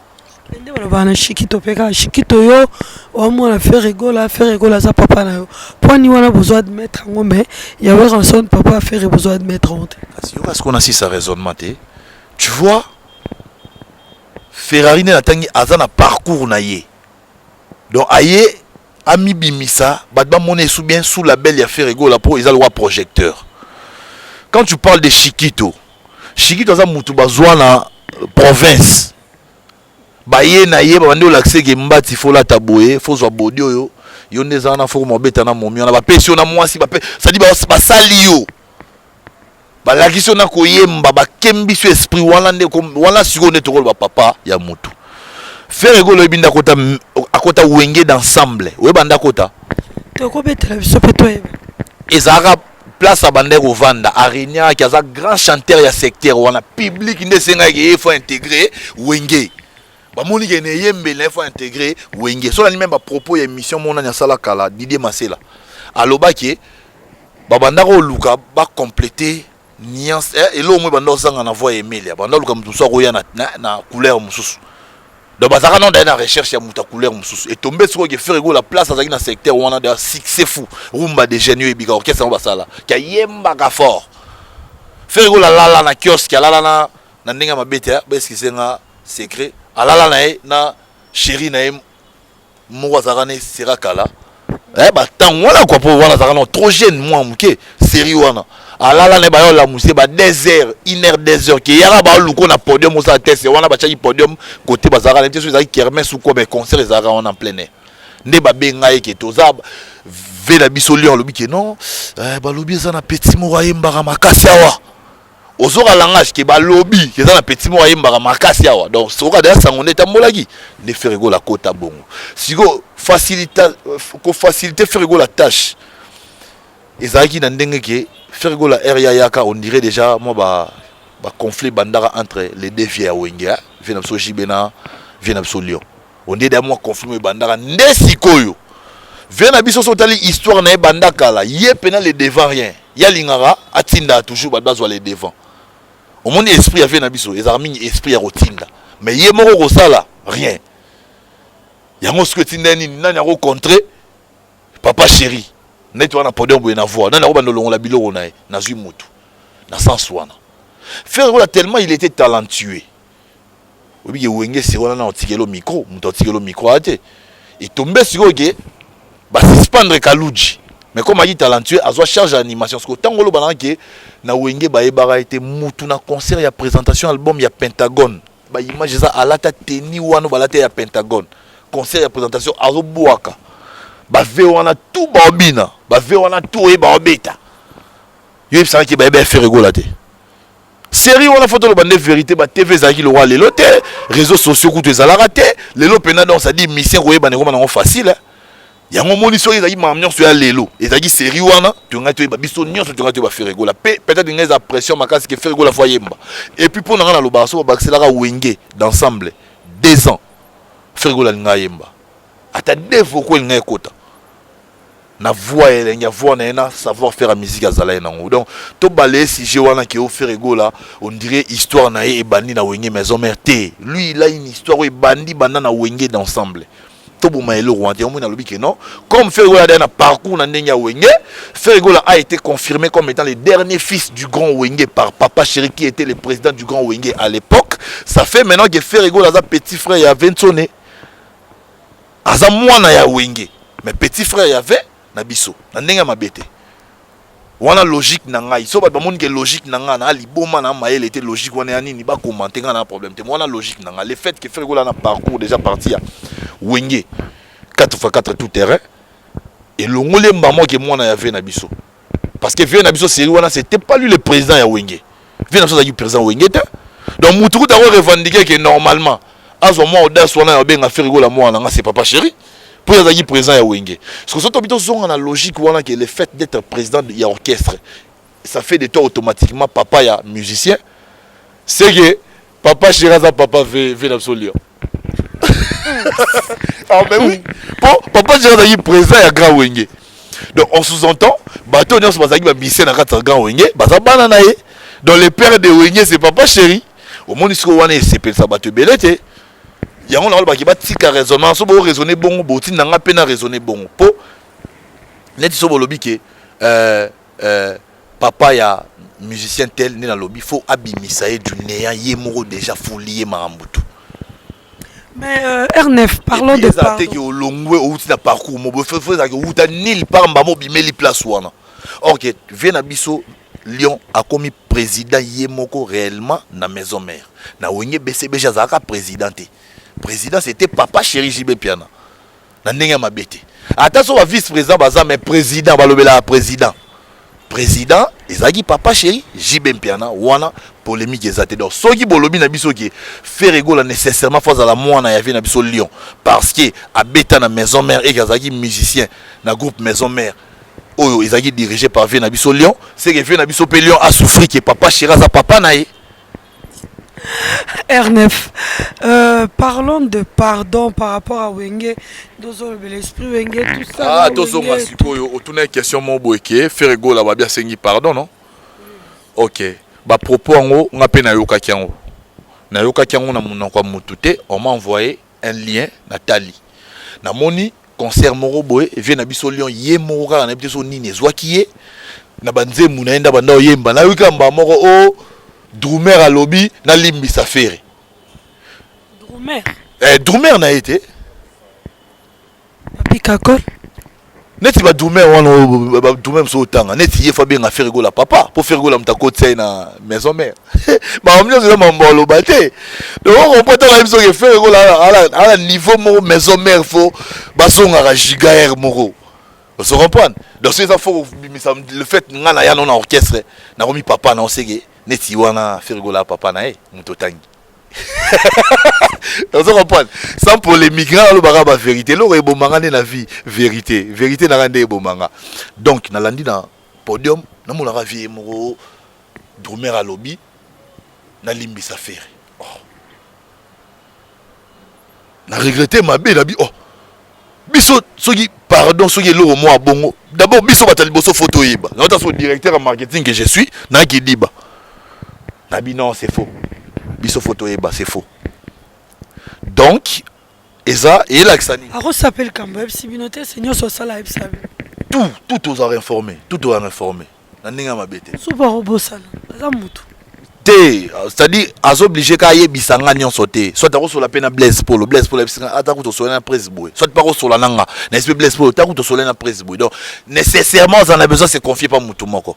Nde balobaka na Shikito mpe kaka Shikito, yo omona Ferre Gola, Ferre Gola aza papa na yo, poani wana bozo admettre yango, mais ya Werrason papa ya Ferre, bozo admettre yango te. Kasi yoka sikoyo, nasisa raisonnement te. Tu vois, Ferrari nde natangi, aza na parcours na ye, donc aye amibimisa, bato bamona esu bien sous label ya Ferre Gola, mpo eza lokwa projecteur. Quand tu parles de Shikito, Shikito aza mutu bazwa na province, baye na ye, babandi olakisa eke mbati fo lata boye, fo zwa bodi oyo, yo nde eza wana, fo koma obeta na momi wana, bapesi yo na mwasi, c'est-à-dire basali yo, balakisi yo na koyemba, bakembisi yo esprit wana nde wana. Sikoyo nde tokoloba papa ya mutu Ferre Gola, oyebi nde akota Wenge d'ensemble, oyeba nde akota. Tokobetela biso mpe toyeba. Ezalaka place abandaki kovanda, aregnaki, aza grand chanteur ya secteur wana. Public nde esengaki ye faut intégrer Wenge, bamoni ke na eyembeli na ye faut intégrer Wenge. So nani, même bapropos ya émission monani asala kala, Didier Masela alobaki babandaka koluka bacompléter nuance, eloko moko ebanda kozanga na voix ya Emelia, banda oluka moto mosusu akoya na couleur mosusu. Donc bazalaka nano daye na recherche ya moto ya couleur mosusu. Etombe sikoyo ke Ferre Gola, place azalaki na secteur wana, de succès fou, Rumba de Jeune, oyo ebika orchestre yango basala, ke ayembaka fort. Ferre Gola alala na kiosque, alala na ndenge ya mabe te, baexcuse nga, secret, alala na ye na chéri na ye moko azalaka ne sera kala. Eh, batango wana kua mpo wana azalaka na trop jeune mwa moke série wana alala na ye baya olamuse ba 2 heures 1 heure 2 heures ke yaka baluko na podium osala test wana batiaki podium kote bazalaka na te so ezalaki kermesse ou quoi mais concert ezalaka wana en plein air nde babenga ye ke toza ve na biso lion alobi ke non eh, balobi eza na petit moko ayembaka makasi awa ozoka langage ke balobi eza na petit moko ayembaka makasi awa donc soka deja sango nde etambolaki nde Ferre Gola akota bongo sikoyo facilita kofacilite Ferre Gola tâche ezalaki na ndenge ke Ferre Gola aire ya yaka on dirait déjà mwa ba ba conflit bandaka entre les deux vieux ya Wenge vieux na biso JB na vieux na biso Lion on dirait déjà mwa conflit ebandaka nde sikoyo vieux na biso so otali histoire na ye banda kala ye pena le devant rien ye alingaka atinda toujours bato bazwa le devant omoni esprit ya vieux na biso ezalaka mingi esprit ya kotinda mais ye moko kosala rien yango soki etinda ye nini nani akocontre papa chéri neti wana podium boye na voix nani akobanda olongola biloko na ye nazwi motu na sens wana Ferre Gola tellement il était talentueux oyebi ke Wenge se wana na otikelo micro moto atikelo micro aya te etombe sikoyo ke basuspendre Kaluji mais comme aki talentueux azwa charge ya animation sikoyo ntango oloba nanga ke na Wenge bayebaka ete mutu na concert ya présentation album ya Pentagone baimage eza alata teni wana balata ya Pentagone concert ya présentation azobwaka bave wana tu baobina bave wana tu oyeba obeta yo yebisaka ke bayeba ya Ferre Gola te série wana fo toloba nde vérité ba TV ezalaki lokwa lelo te réseaux sociaux kutu ezalaka te lelo mpena donc c'est-à-dire mission koyebana ekoma nango facile yango omoni soki ezalaki makambo nyonso ya lelo ezalaki série wana tongai toyeba biso nyonso tongai toyeba Ferre Gola mpe peut-être ngai eza pression makasi ke Ferre Gola fo ayemba et puis mpo na ngai nalobaka so babakiselaka Wenge d'ensemble 2 ans Ferre Gola alinga ayemba ata deux vocaux elinga ekota na voix elengi ya voix na ye na savoir faire ya musique azala ye nango donc tobalaye sujet wana ke o Ferre Gola on dirait histoire na ye ebandi na Wenge Maison Mère te lui il a une histoire oyo ebandi banda na Wenge d'ensemble toboma eloko wana te omoni nalobi ke non comme Ferre Gola adaya na parcours na ndenge ya Wenge Ferre Gola a été confirmé comme étant le dernier fils du grand Wenge par Papa Chéri qui était le président du grand Wenge à l'époque ça fait maintenant que Ferre Gola aza petit frère ya Vensone aza mwana ya Wenge mais petit frère ya ve na biso na ndenge ya mabe te wana logique na ngai so bato bamoni ke logique na ngai na liboma na mayele te logique wana ya nini bakomante ngai na problème te wana logique na ngai le fait que Ferre Gola na parcours déjà parti ya Wenge 4 x 4 tout terrain elongoli mbamo ke mwana ya ve na biso parce que vieux na biso série wana c'était pas lui le président ya Wenge vieux na biso azalaki président Wenge te donc mutu kuta ko revendiquer ke normalement azwa mwa audace wana ya obenga Ferre Gola mwana na nga c'est papa chéri mpo azalaki président ya Wenge parce que so tobi tozonga na logique wana ke le fait d'être président ya orchestre ça fait de toi automatiquement papa ya musicien c'est que papa chéri aza papa ve ve na biso lion ah ben oui po papa chéri azalaki président ya grand Wenge donc on sous-entend bato nyonso bazalaki bamusicien na kati ya grand Wenge baza bana na ye donc le père de Wenge c'est papa chéri omoni sikoyo wana esepelisa bato ebele te yango na olobaki batika raisonnement so boraisonne bongo botinda nga mpe na raisonne bongo mpo neti so bolobi ke papa ya musicien tel nde nalobi faut abimisa ye du néant ye moko déjà fuli ye makambo tu Mais R9, parlons de pardon. te ke olongwe outi na parcours mo fo ezalaki outa nil part mbama obimeli place wana or ke vieux na biso Lion akomi président ye moko réellement na Maison Mère na Wenge BCBG azalaka président te président c'était papa chéri JB Mpiana na ndenge ya mabe te ata so ba vice président baza mais président balobelaka président président ezalaki papa chéri JB Mpiana wana polémique eza te donc soki bolobi na biso ke Ferre Gola nécessairement fo azala mwana ya vieux na biso Lion parce que abeta na Maison Mère eke azalaki musicien na groupe Maison Mère oyo ezalaki dirigé par vieux na biso Lion c'est que vieux na biso mpe Lion asouffri ke papa chéri aza papa na ye R9, parlons de pardon par rapport à Wenge, l'esprit Wenge, tout ça. Ah, tozonga sikoyo otuna question moko boye ke Ferre Gola babi asengi pardon non ok bapropos yango nga mpe nayokaki yango nayokaki yango na monoko ya motu te on m'a envoyé un lien natali namoni concert moko boye vieux na biso Lion ye moko kaka nayebi te so nini ezwaki ye na banzembu na ye nda banda oyemba nayoki kamba moko o drummer alobi nalimbisa Ferre Drummer eh, drummer na ye te Papi Kakol. Neti ba drummer wana, ba drummer mosusu otanga neti ye, faut abenga Ferre Gola papa, mpo Ferre Gola moto akotia ye na maison mère. Makambo nyonso eza mambo aloba te. Donc ocomprend, ntango ayebi soki Ferre Gola ala niveau moko maison mère, faut bazongaka giga air moko, ozo comprendre. Donc soki eza, faut kobimisa le fait nga na ya no na orchestre, nakomi papa na oseke neti wana Ferre Gola papa na ye moto otangi, ozo comprendre. Sans polémique, nga nalobaka bavérité. Eloko ebomanga nde na vie, vérité, vérité nanga nde ebomanga. Donc nalandi na podium, namonaka vie moko, drummer alobi nalimbisa Ferre. Oh. Na regrette mabe nabi. Oh, biso soki pardon, soki eloko moko bongo, d'abord biso bato ya liboso faut toyeba. Naota so directeur ya marketing que je suis, nayaki diba nabi non, c'est faux, biso faut toyeba, c'est faux. Donc eza eyelakisa nini? Akosapela likambo ayebisi bino te, se nyonso osala ayebisa bino. Tout, tout tozala informé, tout tozala informé na ndenge ya mabe te. Supa akobosana, aza motu. Te, c'est-à-dire azooblige ka ayebisa nga nyonso te. Soit akosola mpe na Blaise Polo, Blaise Polo ayebisi nga ata kuta osola na presse boye, soit mpe akosola na nga na esprit Blaise Polo, ata kuta osola na presse boye. Donc nécessairement aza na besoin se confier pa motu moko,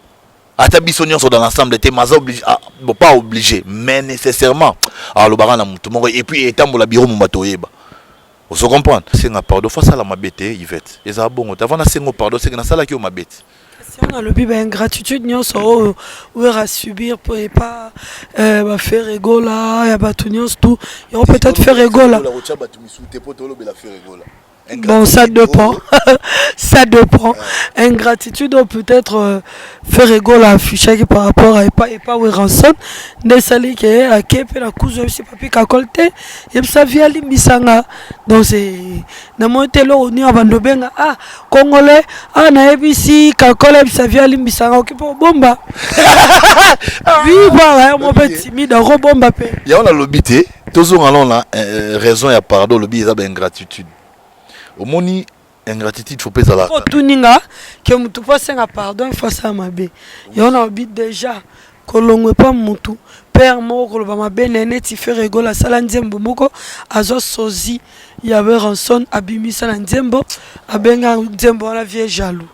ata biso nyonso dans l'ensemble te, mais aza obligé. Ah, bon, pas obligé, mais nécessairement alobaka na motu moko et puis etambola biro mo bato oyeba, ozo comprendre. Senga pardon, faut asala mabe te. Yvette, ezala bongo te. Avant nasengo pardon, seke nasalaki yo mabe te. Kasi wana alobi baingratitude nyonso oyo Wera subir po epa baFerre Gola ya bato nyonso tu yango, peut-être Ferre Gola. Kotia bato misusu te po tolobela Ferre Gola. Bon, ça dépend. Ça dépend. Ingratitude, ou peut-être Ferre Gola affichaki par rapport à epa Werrason nde esali ke ake mpe na kuzu, yebisi Papi Kakol te, yebisa vi alimbisanga. Donc c'est namoni te eloko nini ya bando obenga ah congolais ah nayebisi Kakol, yebisa vi alimbisanga, oki mpe obomba vi bwaka yo mo mpe timide, akobomba mpe. Yango nalobi te, tozonga nano na raison ya pardon. Olobi eza baingratitude. Omoni, ingratitude faut mpe ezalaka. Otuninga ke motu mpo asenga pardon, il faut asala mabe. Yango nalobi déjà kolongwa epa mutu père moko, koloba mabe na ye neti Ferre Gola asala nzembo moko, azwa sosie ya Werrason, abimisa na nzembo, abenga nzembo wana vieux jaloux.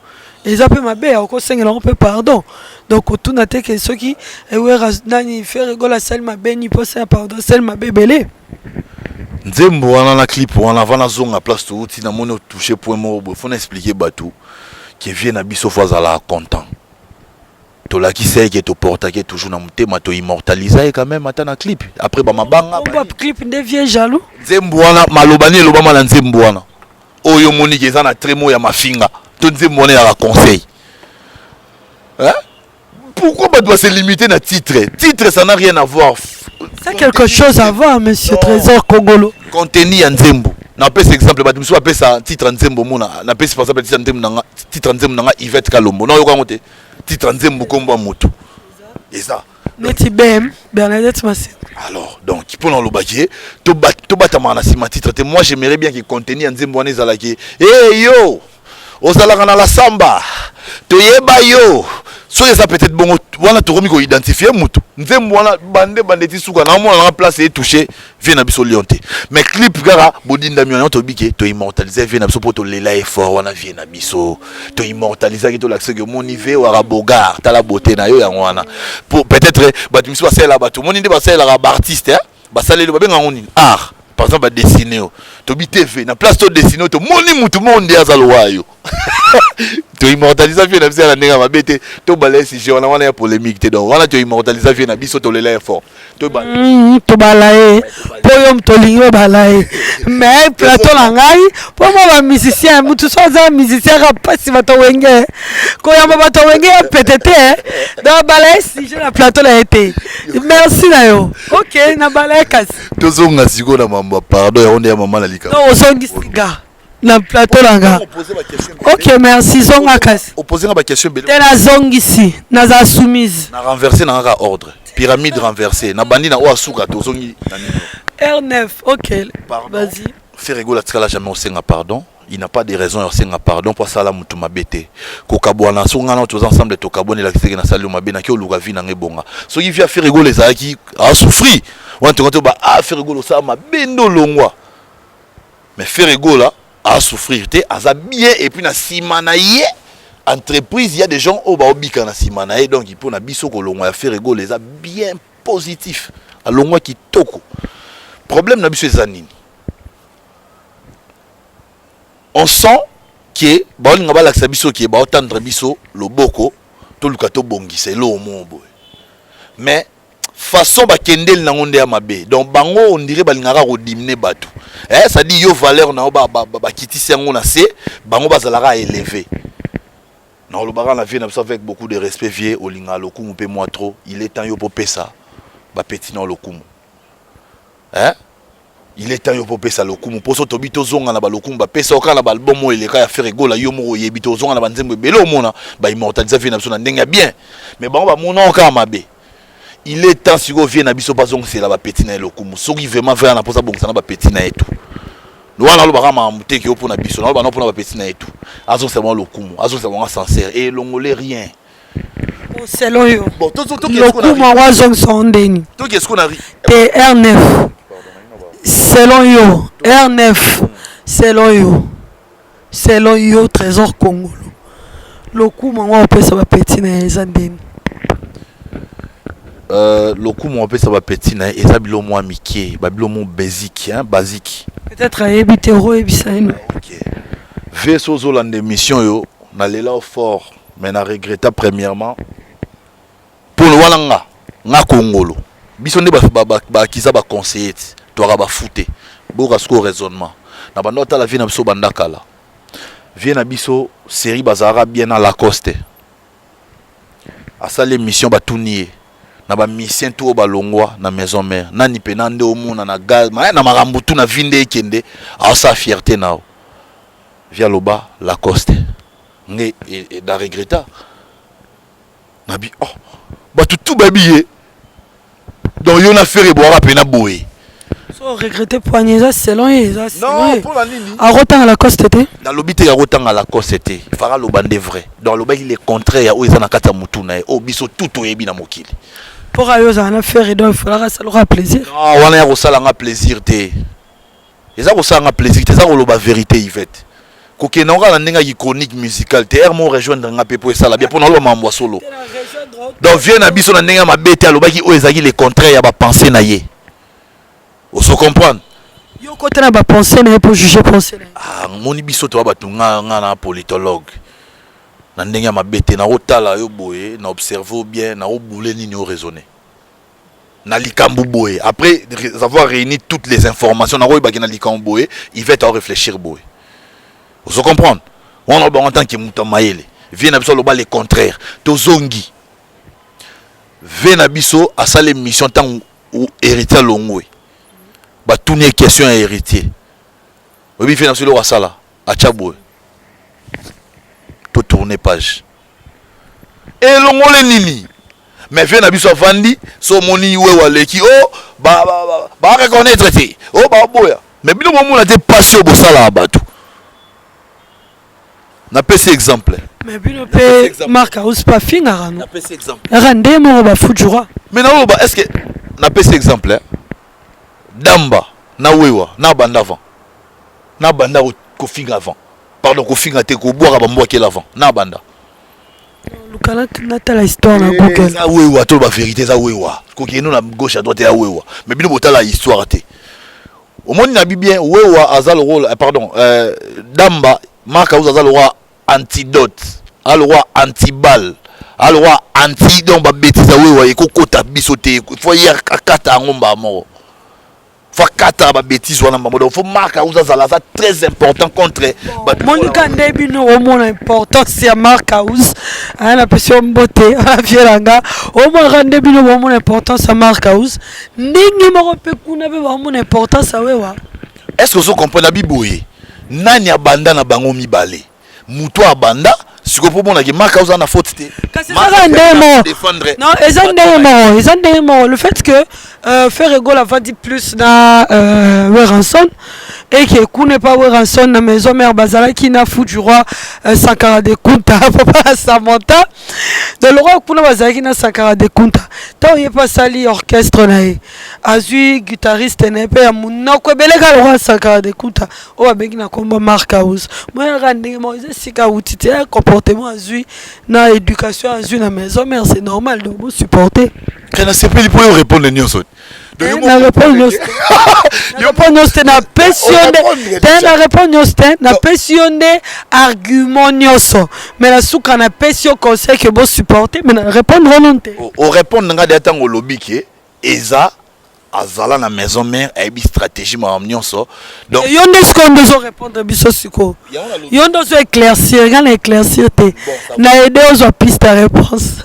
Eza mpe mabe, akosengela yango mpe pardon. Donc otuna te ke soki Wera nani Ferre Gola asali mabe ni mpo asenga pardon, asali mabe ebele. Nzembo wana na clip wana, avant nazonga place touti, namoni otouche point moko boye, faut na expliquer bato ke vie na biso faut azalaka content. Tolakisa ye ke toportaki toujours na motema, toimmortalisa ye quand même ata na clip après bamabanga. Kombo clip nde vieux jaloux. Nzembo wana, maloba nini elobama na nzembo wana oyo omoniki eza na tremo ya mafinga to nzembo wana ezaka conseil, hein? Pourquoi bato base limiter na titre? Titre, ça n'a rien à voir. C'est quelque chose à voir, monsieur. Non. Trésor Kongolo. Contenu ya nzembo, napesa exemple, bato mosusu bapesa titre ya nzembo. Mona, napesi par exemple titre ya nzembo nanga, titre ya nzembo nanga Yvette Kalombo. Nayoka yango te, titre ya nzembo, nkombo ya motu eza. Neti BM, Bernadette Maseko. Alors donc mpo na olobaki ye, tobatamaka na nsima titre te. Moi, j'aimerais bien ke contenu ya nzembo wana ezalaki e yo ozalaka na la samba, toyeba yo. Soki eza peut-être bongo wana, tokomi koidentifie mutu. Nzembo wana bande bande ti suka, naomona nanga place etouche vie na biso lion te, mais clip kaka bodindami wana, toyebi ke toimmortalise vie na biso mpo tolela effort wana. Vie na biso toimmortalisaki, tolakisaki, omoni ve waka bogar, tala beauté na yo. Yango wana po peut-être bato misusu basalelaka bato, omoni nde basalelaka baartiste, basaleli, babenga yango nini, art. Par exemple badessine yo, tobi TV na place, todessine yo, tomoni mutu moko nde aza lowa yo. Toimmortalisa vie na biso ya na ndenge ya mabe te. Tobala sujet wana, wana ya polémique te. Donc wana toimmortalisa vie na biso, tolela effort. Tobala ye mpo yo moto olingi obala ye, mais plateau na ngai mpo mwa bamusicien, motu so aza musicien ka mpasi, bato wenge koyamba bato wenge ya pete te. Donc bala ye sujet na plateau na ye te. Merci na yo, ok, na bala ye kasi. Tozonga sikoyo na mambo ya pardon, yango nde ya mama na likambo. Donc ozongisi nga na plateau na nga, ok, merci, zonga kasi. Opose nga baquestion ebele. Te, nazongisi, naza soumise. Na renverse na kaka ordre, pyramide renversé, na bandi na oyo asuka, tozongi na nini. R9, ok. Pardon. Vas-y. Ferre Gola atikala jamais osenga pardon. Il n'a pas de raison ya osenga pardon mpo asala motu mabe te. Kokabwana, soki ngai na toza ensemble, tokabwana, elakisaki nasali yo mabe, naki oluka vie nanga ebonga. Soki vie ya Ferre Gola ezalaki asouffrir wana, tonga to ba ah Ferre Gola osala mabe nde olongwa. Mais Ferre Gola Asouffrir te, aza bien. Et puis na nsima na ye entreprise, ya des gens oyo baobika na nsima na ye. Donc mpo na biso, kolongwa ya Ferre Gola eza bien positif, alongwa kitoko. Problème na biso eza nini? On sent ke baolinga balakisa biso ke baotendre biso loboko, toluka tobongisa eloko moko boye, mais façon bakendeli nango nde ya mabe. Donc bango, on dirait balingaka kodiminuer bato, eh, c'est-à-dire yo valeur na yo bakitisi yango na se, bango bazalaka élevé. Na olobaka na vie na biso avec beaucoup de respect, vie olingaka lokumu mpe mwa trop. Il est temps yo mpo pesa bapeti na lokumu, eh? Il est temps yo mpo opesa lokumu, mpo so tobi tozonga na balokumu bapesa yo kaka na baalbum oyo eleka ya Ferre Gola. Yo moko oyebi, tozonga na banzembo ebele, omona baimmortalisa vie na biso na ndenge ya bien, mais bango bamona kaka mabe. Il est temps sikoyo vie na biso bazongisela bapeti na ye lokumu. Soki vraiment vera na mposa abongisa na bapeti na ye tu wana, alobaka makambo te ke yo mpona biso, naloba no mpona bapeti na ye tu, azongisela bango lokumu, azongisela bango sincère et elongole rien. Selon yo, lokumu yango azongisa ngo ndeni? Toke siko na Te, R9, selon yo, R9, selon yo Trésor Kongolo, lokumu yango apesa bapeti na ye eza ndeni? Lokumu apesa bapeti na ye eza bilo mwa mike, babilo mo basique, hein, basique. Peut-être ayebi te, oyebisa ye. Ok, ve so ozolanda émission oyo, nalela o fort, mais na regretta premièrement mpona wana nga Kongolo. Biso nde bakiza baconseiller ti twaka bafu te. Boyoka sikoyo raisonnement na banda otala vie na biso banda kala. Vie na biso série bazalaka bien na Lacoste, asali émission, batuni ye na bamusicien tu oyo balongwa na Maison Mère, nani mpena nde omona na gaz na makambo tu na vi nde ekende aosala fierté na yo. Vi aloba Lacoste. Nge na regretta nabi, oh, bato tu bayebi ye, donc yo na Ferre ebwaka mpena boye. So regrette poigne eza selon ye, eza selon ye. Mpona nini? Akotanga Lacoste te. Nalobi te akotanga Lacoste te. Fara aloba nde vrai, donc alobaki le contraire ya oyo eza na kati ya motu na ye, oyo biso tu toyebi na mokili. Mpoka yo ozala na Ferre, donc ifalaka asalaka plaisir. Non, wana ya kosala nga plaisir te, eza kosala nga plaisir te, eza koloba vérité. Ivete kokende ngo kaka na ndenge ya chronique musicale te, ere mo rejoindre nga mpe po esala bien, mpo naloba makambo ya solo. Donc vie na biso na ndenge ya mabe te, alobaki oyo ezalaki le contraire ya bapense na ye, ozo comprendre? Yo kota na bapense na ye mpo juge pensée na ye. Ah, moni biso toya bato, nga na politologue na ndenge ya mabe te. Nakotala yo boye, na observe bien, nakobule nini oraisonne na likambo boye. Après avoir réuni toutes les informations, nakoyebaki na likambo boye, il va être réfléchir boye, ozo comprendre? Wana bango en tant que moto ya mayele, vie na biso aloba le contraire. Tozongi, vie na biso asala émission ntango Héritier alongwe, batuni ye question ya Héritier. Oyebi vie na biso eloko asala? Atya boye, totourne page, elongole nini? Mais vie na biso avandi so, omoni wewe aleki o bareconnaître te, o baboya. Mais bino bomona te pasi oyo bosalaka bato. Napesi exemple. Mais bino mpe Mark House mpe afingaka no. Napesi exemple. Yaka nde moko bafujura. Mais naoloba, est ce que napesi exemple, eh? Damba na Wewa na banda avant, na banda kofinga avant, pardon, kofinga te, kobwaka bambwakela avant na banda. Luka natala histoire na Google. Eza Wewa, toloba vérité, eza Wewa. Kokende na gauche à droite, ya Wewa, mais bino botala histoire te. Omoni na bi bien, Wewa aza le rôle, pardon, Damba, Mark House aza le roi antidote, aza le roi antibal, aza le roi anti. Donc babêtises ya Wewa ekokota biso te. Faut ye akata yango mbaa moko, faut akata babêtises wana mbaa moko. Donc faut Mark House azala, aza très important contre. Monika nde bino omona importance ya Mark House aya, napesi yo mbote, avielanga. Omonaka nde bino bomona importance ya Mark House ndenge moko mpe kuna mpe bamona importance ya Wewa. Est ce que ozo comprendre? Abi boye, nani abanda na bango mibale? Moto abanda. Sikoyo mpo omonaki Mark aza na faute te. Kasi ezaka ndenge moko. Non, eza ndenge moko, eza ndenge moko. Le fait que Ferre Gola avandi plus na Werrason et que kuna epa Werrason na maison mère bazalaki na fou du roi, Sankara de Kunta, papa Samantha. Donc lokola kuna bazalaki na Sankara de Kunta, ntango ye mpe asali orchestre na ye, azwi guitariste na ye mpe ya monoko ebele kaka lokola Sankara de Kunta oyo babengi na nkombo Mark House. Moyaka ndenge moko, eza esika awuti te, ya comportement azwi na éducation azwi na maison mère, c'est normal. Donc bosupporter. Ke nasepeli mpo yo répondre nyonso. Na répondre nyonso, na répondre nyonso te, napesi yo nde te. Na répondre nyonso te, napesi yo nde argument nyonso, mais na suka napesi yo conseil ke bosupporter, mais na répondre ono te. Orépondre nga deya ntango olobi ke eza azala na maison mère, ayebi stratégie, makambo nyonso. Donc yo nde sikoyo nde ozorépondre biso sikoyo, yo nde ozo éclaircir nga, na éclaircir te, na aide ozwa piste ya réponse.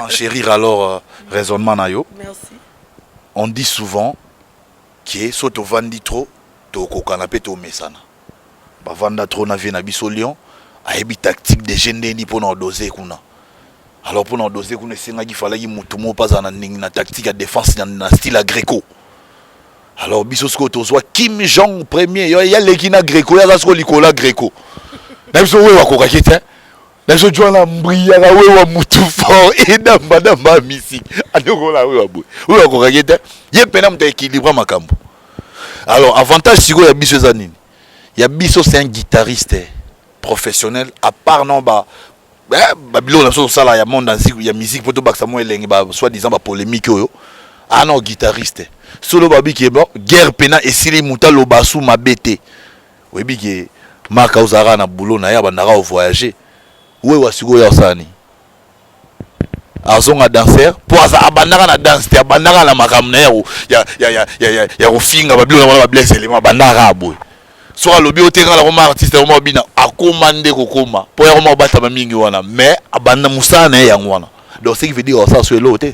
Renchérir alors raisonnement na yo. Merci. On dit souvent ke so tovandi trop, tokokana mpe tomesana. Bavanda trop na vie na biso Lion, ayebi tactique de jeu ndeni mpona odose kuna. Alors mpona odose kuna, esengaki falaki motu moko mpe azala na ndenge na tactique ya défense na style ya Greco. Alors biso sikoyo tozwa Kim Jong premier, yo yaleki na Greco, ye aza sikoyo likolo ya Greco na biso. Oyo akokaki te na biso jwana mbriyaka wewa mutu fort edambadamba ya misiki adokola wewa boye, oyo akokaki te, ye mpena moto aéquilibre makambo. Alors avantage sikoyo ya biso eza nini? Ya biso, c'est un guitariste professionnel, à part non ba babiloko na biso tosala ya monde ya musique mpo tobakisa mwa elenge, ba soi disant bapolémique oyo. Ah non, guitariste solo babiki bon, guerre pena esili, moto aloba su mabe te. Oyebi ke Mark ozalaka na boulot na ye, abandaka ovoyage. Wewa sikoyo osala nini? Azonga danser mpo aza abandaka na danse te, abandaka na makambo na ye ya kofinga babiloko na wana, bablesse elema, abandaka kaka boye. Soki alobi oyo te, kaka nakoma artiste, akoma obina, akoma nde kokoma mpo ya koma kobatama mingi wana, mais abanda mosala na ye yango wana. Donc ce qui veut dire asala so eloko te,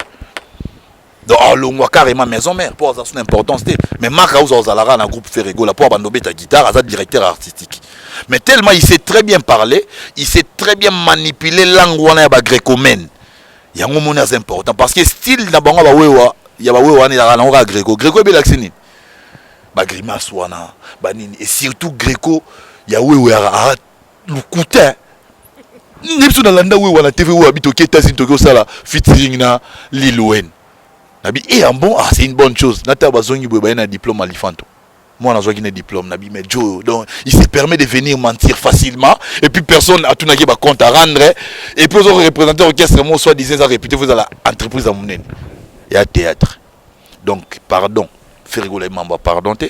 donc alongwa carrément maison mère mpo aza so na importance te. Mais Mark Auza ozalaka na groupe Ferre Gola mpo abanda obeta guitare, aza directeur artistique, mais tellement il sait très bien parler, il sait très bien manipuler langue wana ya bagrécomène. Yango moni aza important parce que style na bango bawewa ya bawewa wana ezalaka nango kaka greco. Greco ebelakisi nini? Bagrimace wana banini, et surtout greco ya wewe aa lokuta nde biso nalanda wewa na TV oyo abi toki États-Unis, toki osala featuring na Lil Wayne. Nabi e ah bon, ah c'est une bonne chose. Nata bazongi boye, baye na diplôme alifanto, moi nazwaki na diplôme. Nabi mais Joe, donc il se permet de venir mentir facilement et puis personne atunaki bacompte à rendre. Et puis ozo représenter orchestre mo soit disant eza réputé, fo ezala entreprise ya monene ya théâtre. Donc pardon, Ferre Gola mambo ya pardon te,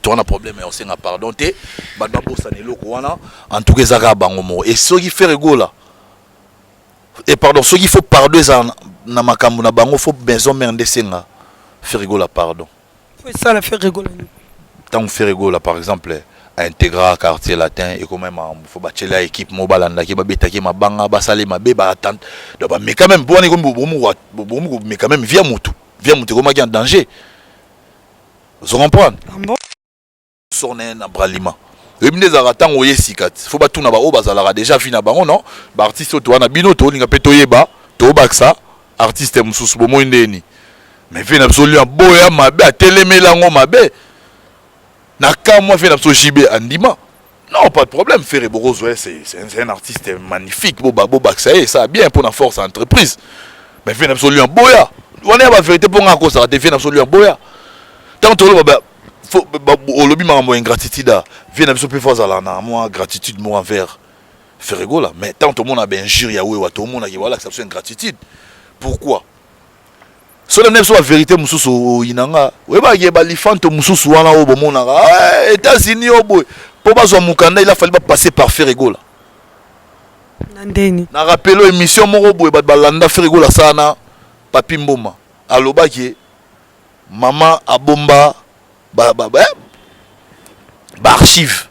toza na problème ya kosenga pardon te. Bato babosana eloko wana. En tout cas eza kaka bango moko. Et soki Ferre Gola et pardon, soki faut pardon eza na makambo na bango, faut maison mère nde esenga Ferre Gola pardon. Faut esala Ferre Gola nini? Ntango Ferre Gola par exemple aintégra Quartier Latin, ekoma makambo, fo batiela équipe mo balandaki, babetaki mabanga, basali mabe, baatente. Donc bameka même mpo wana ekomi bokomi komeka même via motu, via motu ekomaki en danger. Ozo comprendre? Ah bon? Sor na Bralima, oyebi nde ezalaka ntango oye sika ti fo batuna baoyo bazalaka déjà vi na bango. Non, baartiste oyo towana bino tolinga mpe toyeba, tobakisa artiste mosusu bomoi ndeni. Mais vie na biso lion boya mabe, atelemeli yango mabe na kamwa. Vie na biso JB andima, non, pas de problème, Ferre bokozwa, c'est un artiste magnifique, bobakisa ye, ça bien pour na force entreprise. Mais vie na biso lion boya wana ya bavérité mpo nga akosaka te. Vie na biso lion boya, ntango toloba olobi makambo ya ingratitude, a vie na biso mpe fo azala na mwa gratitude moko envers Ferre Gola. Mais ntango tomona bainjure ya wewa, tomonaki balakisa biso ingratitude. Pourquoi? So na biso bavérité mosusu oyinanga, oyebaki balifanto mosusu wana oyo bomonaka États-Unis oyo boye, mpo bazwa mokanda, il a fallu bapasser par Ferre Gola. Na ndeni? Na rappelo émission moko boye bato balanda, Ferre Gola asala na Papi Mboma, alobaki mama abomba baarchive,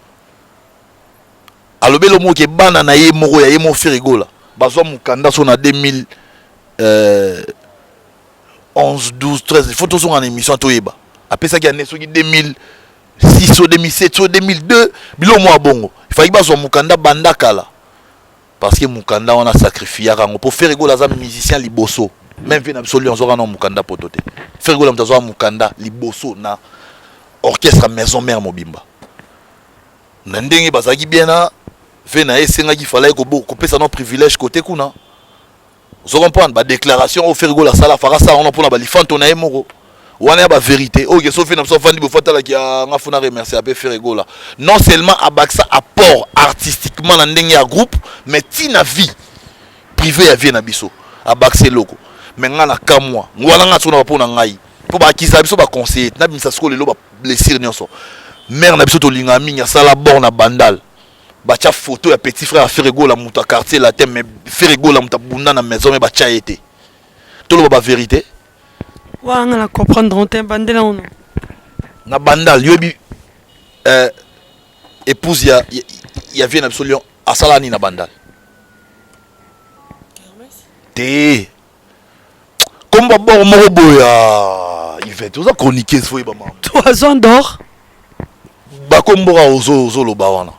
alobeli moko ke bana na ye moko ya ye moko Ferre Gola bazwa mokanda so na 2000 11 12 13. Il faut tozonga na émission toyeba apesaki ane soki 2006 o 2007 o 2002, biloko mwa bongo. Ifaki bazwa mokanda banda kala. Parce que mukanda wana sacrifiaka yango po Ferre Gola aza musicien liboso. Même vie na biso Lyon azwaka na mukanda poto te. Ferre Gola moto azwaka mukanda liboso na orchestre maison mère mobimba. Na ndenge bazalaki bien na ve na ye esengaki fallait kopesa no privilège côté kuna. Ozo comprendre ba déclaration oyo Ferre Gola asala faka asala wana mpona balifanto na ye moko wana ya ba vérité oyo ke sofi na biso afandi bofo atalaki nga funa remercier ape Ferre Gola non seulement abakisa apport artistiquement na ndenge ya groupe, mais ti na vie privée ya vie na biso abakisa eloko. Mais nga na kamwa wana, nga soko na bapo na ngai mpo bakisa biso baconseiller nabimisa sikoyo lelo bablessure nyonso. Mare na biso tolingaka mingi, asala bord na Bandal, batia photo ya petit frère ya Ferre Gola, moto ya Quartier Latin, mais Ferre Gola moto abunda na maison, mais batia ye te. Toloba bavérité. Wana na comprendre te, bandela ono. Na Bandal yoyebi épouse ya vie na biso Lion asala nini na Bandal te? Komba bord moko boye ya Ivete, oza chroniqueuse, faut yeba mama. Toison d'or. Bakomboka ozoloba wana,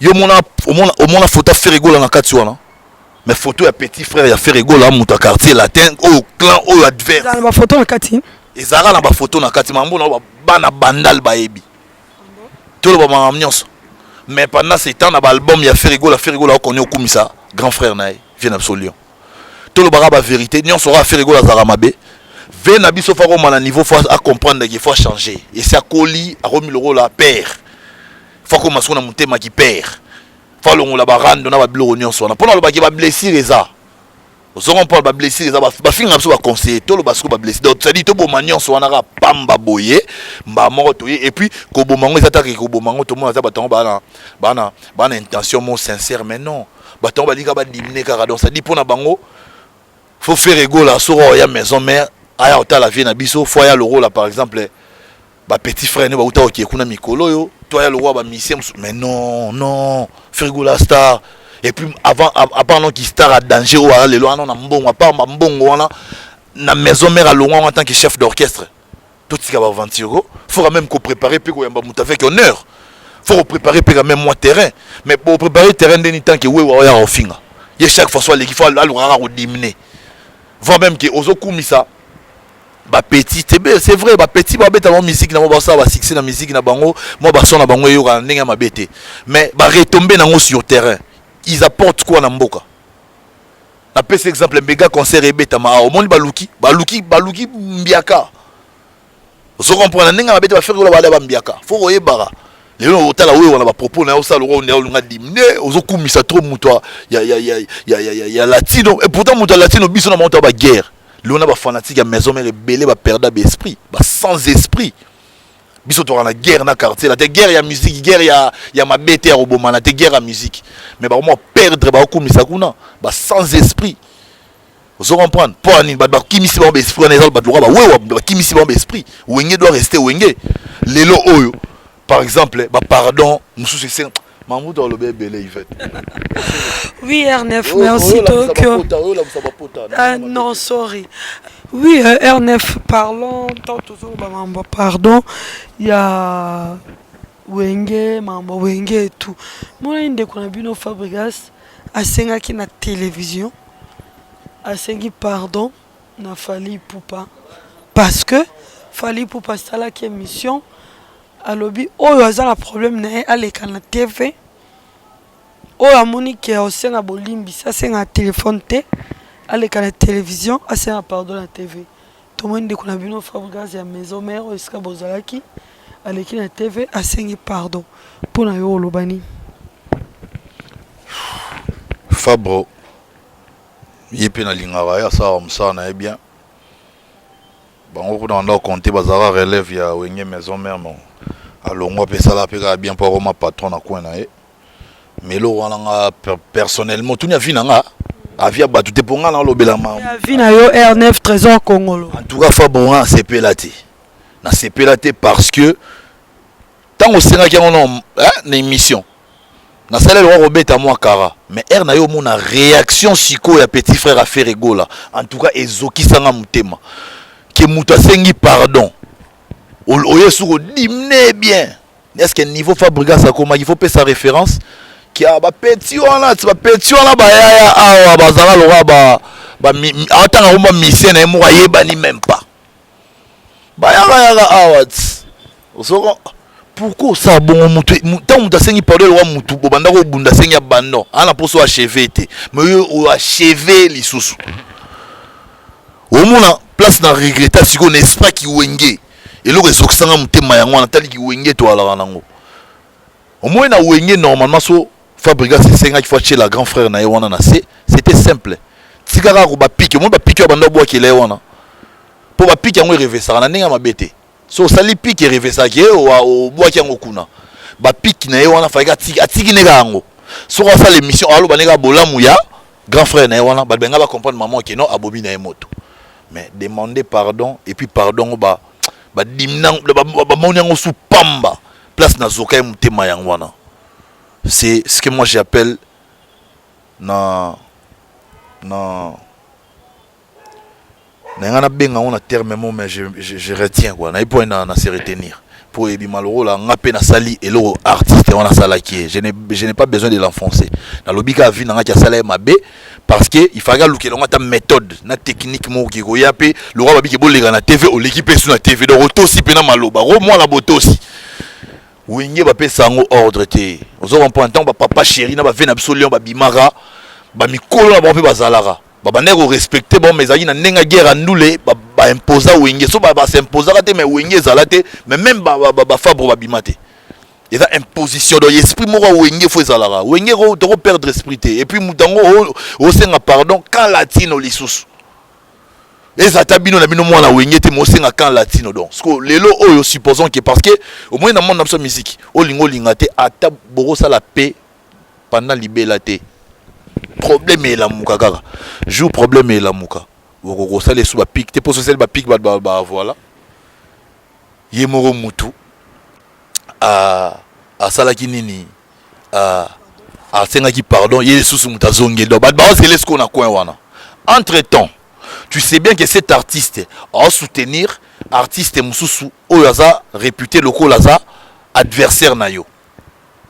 yo omona, omona photo ya Ferre Gola na kati wana, mais photo ya petit frère ya Ferre Gola, moto ya Quartier Latin, oyo clan oyo adverse. Na bafoto na kati. Ezalaka na bafoto na kati. Mambo na bana Bandal bayebi, toloba makambo nyonso. Mais pendant ce temps, na baalbum ya Ferre Gola, Ferre Gola akoni okumisa grand frère na ye, vie na biso Lion. Tolobaka bavérité nyonso kaka, Ferre Gola azalaka mabe. Ve na biso fa koma na niveau, faut acomprendre qu'il faut changer. Esi akoli, akomi lokola père, faut akoma soko na motema ki père, faut alongola barando na babiloko nyonso wana. Mpona alobaki bablessure eza, ozo comprendre, bablessure eza, bafinga biso baconseiller. Toloba siko bablessure, donc c'est-à-dire toboma nyonso wana kaka pamba boye mbaa moko toye. Et puis koboma yango eza taka koboma yango, tomona ata bato yango baa na intention mo sincère, mais non, bato yango balingi badimine kaka. Donc c'est-à-dire mpona bango, faut Ferre Gola soko oya maison mère, aya kotala vie na biso, faut aya lokola par exemple bapetit frère ne bauta kokie kuna mikolo oyo, to aya lokola bamusicien mosusu. Mais non, non, Ferre Gola star. Et puis avant, à part non ki star à danger oyo aza lelo wana na mbongo, à part bambongo wana na maison mère, alongwa en tant que chef d'orchestre. Totika baaventure, faut quand même kopréparer mpe koyamba moto avec honneur, faut kopréparer mpe quand même mwa terrain. Mais bopréparer terrain ndeni tant que wewa oya kofinga ye chaque fois so aleki, faut alukaka kodimine, voire même ke ozokumisa bapetit te. C'est vrai, bapetit babeta bango musique na bango, basala basuccès na musique na bango, mwa bason na bango eyokana ndenge ya mabe te, mais baretombe nango sur terrain, ils apportent quoi na mboka? Napesi exemple, méga concert ebetama awa, omoni baluki baluki baluki mbiaka, ozo comprendre, ndenge mabe te. Baferre Gola bala bambiaka, faut koyebaka lelo otala oyo wana bapropos na yo, osala lokola nde olinga dimine, ozokumisa trop moto ya latino. Et pourtant moto ya latino, biso na bango to baguerre. Lelo na bafanatique ya maison mère ebele baperda baesprit, basans esprit. Biso toka na guerre na Quartier la te, guerre ya musique, guerre ya mabe te, ya kobomana te, guerre ya musique, mais bakoma perdre, bakokumisa kuna basans esprit, ozo comprendre. Mpo ya nini? Bato bakimisi bango baesprit wana, eza bato lokola bawewa, bakimisi bango baesprit. Wenge doit rester Wenge. Lelo oyo par exemple bapardon mosusu esenga mamutu alobi ebele, Ivete. Oui, R9, merci Tokyo. Ah, non, sorry. Oui, R9, parlons, tant toujours, bah, pardon, il y a Wenge, mambo Wenge et tout. Moi, ndeko na bino Fabregas asengaki na télévision, asengi pardon na Fally Ipupa parce que Fally Ipupa asalaki émission, alobi oyo aza na problème na ye aleka na TV, oyo amoni ke osenga bolimbisi asenga na telefone te, aleka na télévision asenga pardon na TV. Tomoni ndeko na bino Fabregas ya maison mère oyo esika bozalaki, aleki na TV, asengi pardon. Mpo na yo oloba nini? Fabro ye mpe nalingaka ye, asalaka mosala na ye bien. Bango kuna banda kokonte, bazalaka relève ya Wenge maison mère. Non, alongwa mpe, esala mpe kaka bien mpo akoma patron na coin na ye. Mais eloko wana, nga personnellement, tuni avis na nga, avis ya bato te, mpo nga na olobela. Avis na yo, R9 Trésor Congolo. En tout cas, Fabro, nga nasepela te, nasepela te, parce que ntango osengaki yango na émission, nasali eloko kobeta mwa kara, mais aire na yo omona réaction sikoyo ya petit frère Ferre Gola, en tout cas ezokisanga motema ke moto asengi pardon, oye soki odimne bien. Est ce que niveau Fabregas akomaki, faut pesa référence. Kia bapeti wana ti bapeti wana bayaya awa bazala lokola ba atanga komba misien na ye moko ayebani même pas. Bayaka yaka awa ti osoko pourquoi osala bongo? Mutu ntango moto asengi pardon, eloka mutu bobanda kobunda, asengi abandon, aa na mposo achevé te, mais oyo oachevé lisusu. Omona place na regreta sikoyo na esprit kiwenge, eloko ezokisanga motema yango wana. Taliki Wenge toalaka nango, omoi na Wenge normalement so Fabregas esengaki fo atiela grand frère na ye wana na se. C'était simple, tika kaka bapiques. Omoi bapiques oyo banda obwakela ye wana, mpo bapiques yango erevesaka na ndenge ya mabe te. So osali pique, erevesaki ye, obwaki yango kuna. Bapiques na ye wana, fallait atiki, atiki neka yango. Soki asala émission, aloba ndenge bolamu ya grand frère na ye wana, bato benga bacomprendre mama ke non, abomi na ye moto. Mais demander pardon et puis pardon ngo ba badimina, bamoni yango su pamba. Place nazoka ye motema yango wana, c'est ce que moi j'appelle na nga nabenga yango na terme mo, mais je retiens quoi, nayebi mpo na se retenir po ebima lokola nga mpe nasali eloko artiste wana asalaki ye. Je n'ai pas besoin de l'enfoncer. Nalobi kaka vie na ngaki asala ye mabe, parce que il fallait alukela yango ata méthode na technique moko ke koya mpe lokola babiki boleka na TV, oleki mpe su na TV. Donc otosi mpe na maloba ro mwana botosi. Wenge bapesa yango ordre te, ozo comprendre? Ntango bapapa chéri na bave na biso lion babimaka, bamikolo na bango mpe bazalaka, babandaki korespecte bango, mais ezalaki na ndenge ya guerre ya ndule. Baimposa Wenge, so basimposaka te, mais Wenge ezala te. Mais même bafabre babima te, eza imposition. Donc esprit moko ya Wenge fo ezalaka. Wenge tokoperdre esprit te. Et puis moto yango osenga pardon quand latino lisusu eza ata bino na bino mwana Wenge te, mosenga quand latino. Donc ce lelo oyo, supposons que, parce que au moins na monde na biso musique, olinga olinga te, ata bokosala pe pendant libela te, problème elamuka kaka. Jour problème elamuka, okokosala esu bapiques te, mpo sosali bapiques bato ba voilà. Ye moko mutu asalaki nini? Asengaki pardon, ye lisusu moto azongeli. Donc bato baozela sikoyo na coin wana. Entre temps, tu sais bien que cet artiste asoutenir artiste mosusu oyo aza réputé lokola aza adversaire na yo.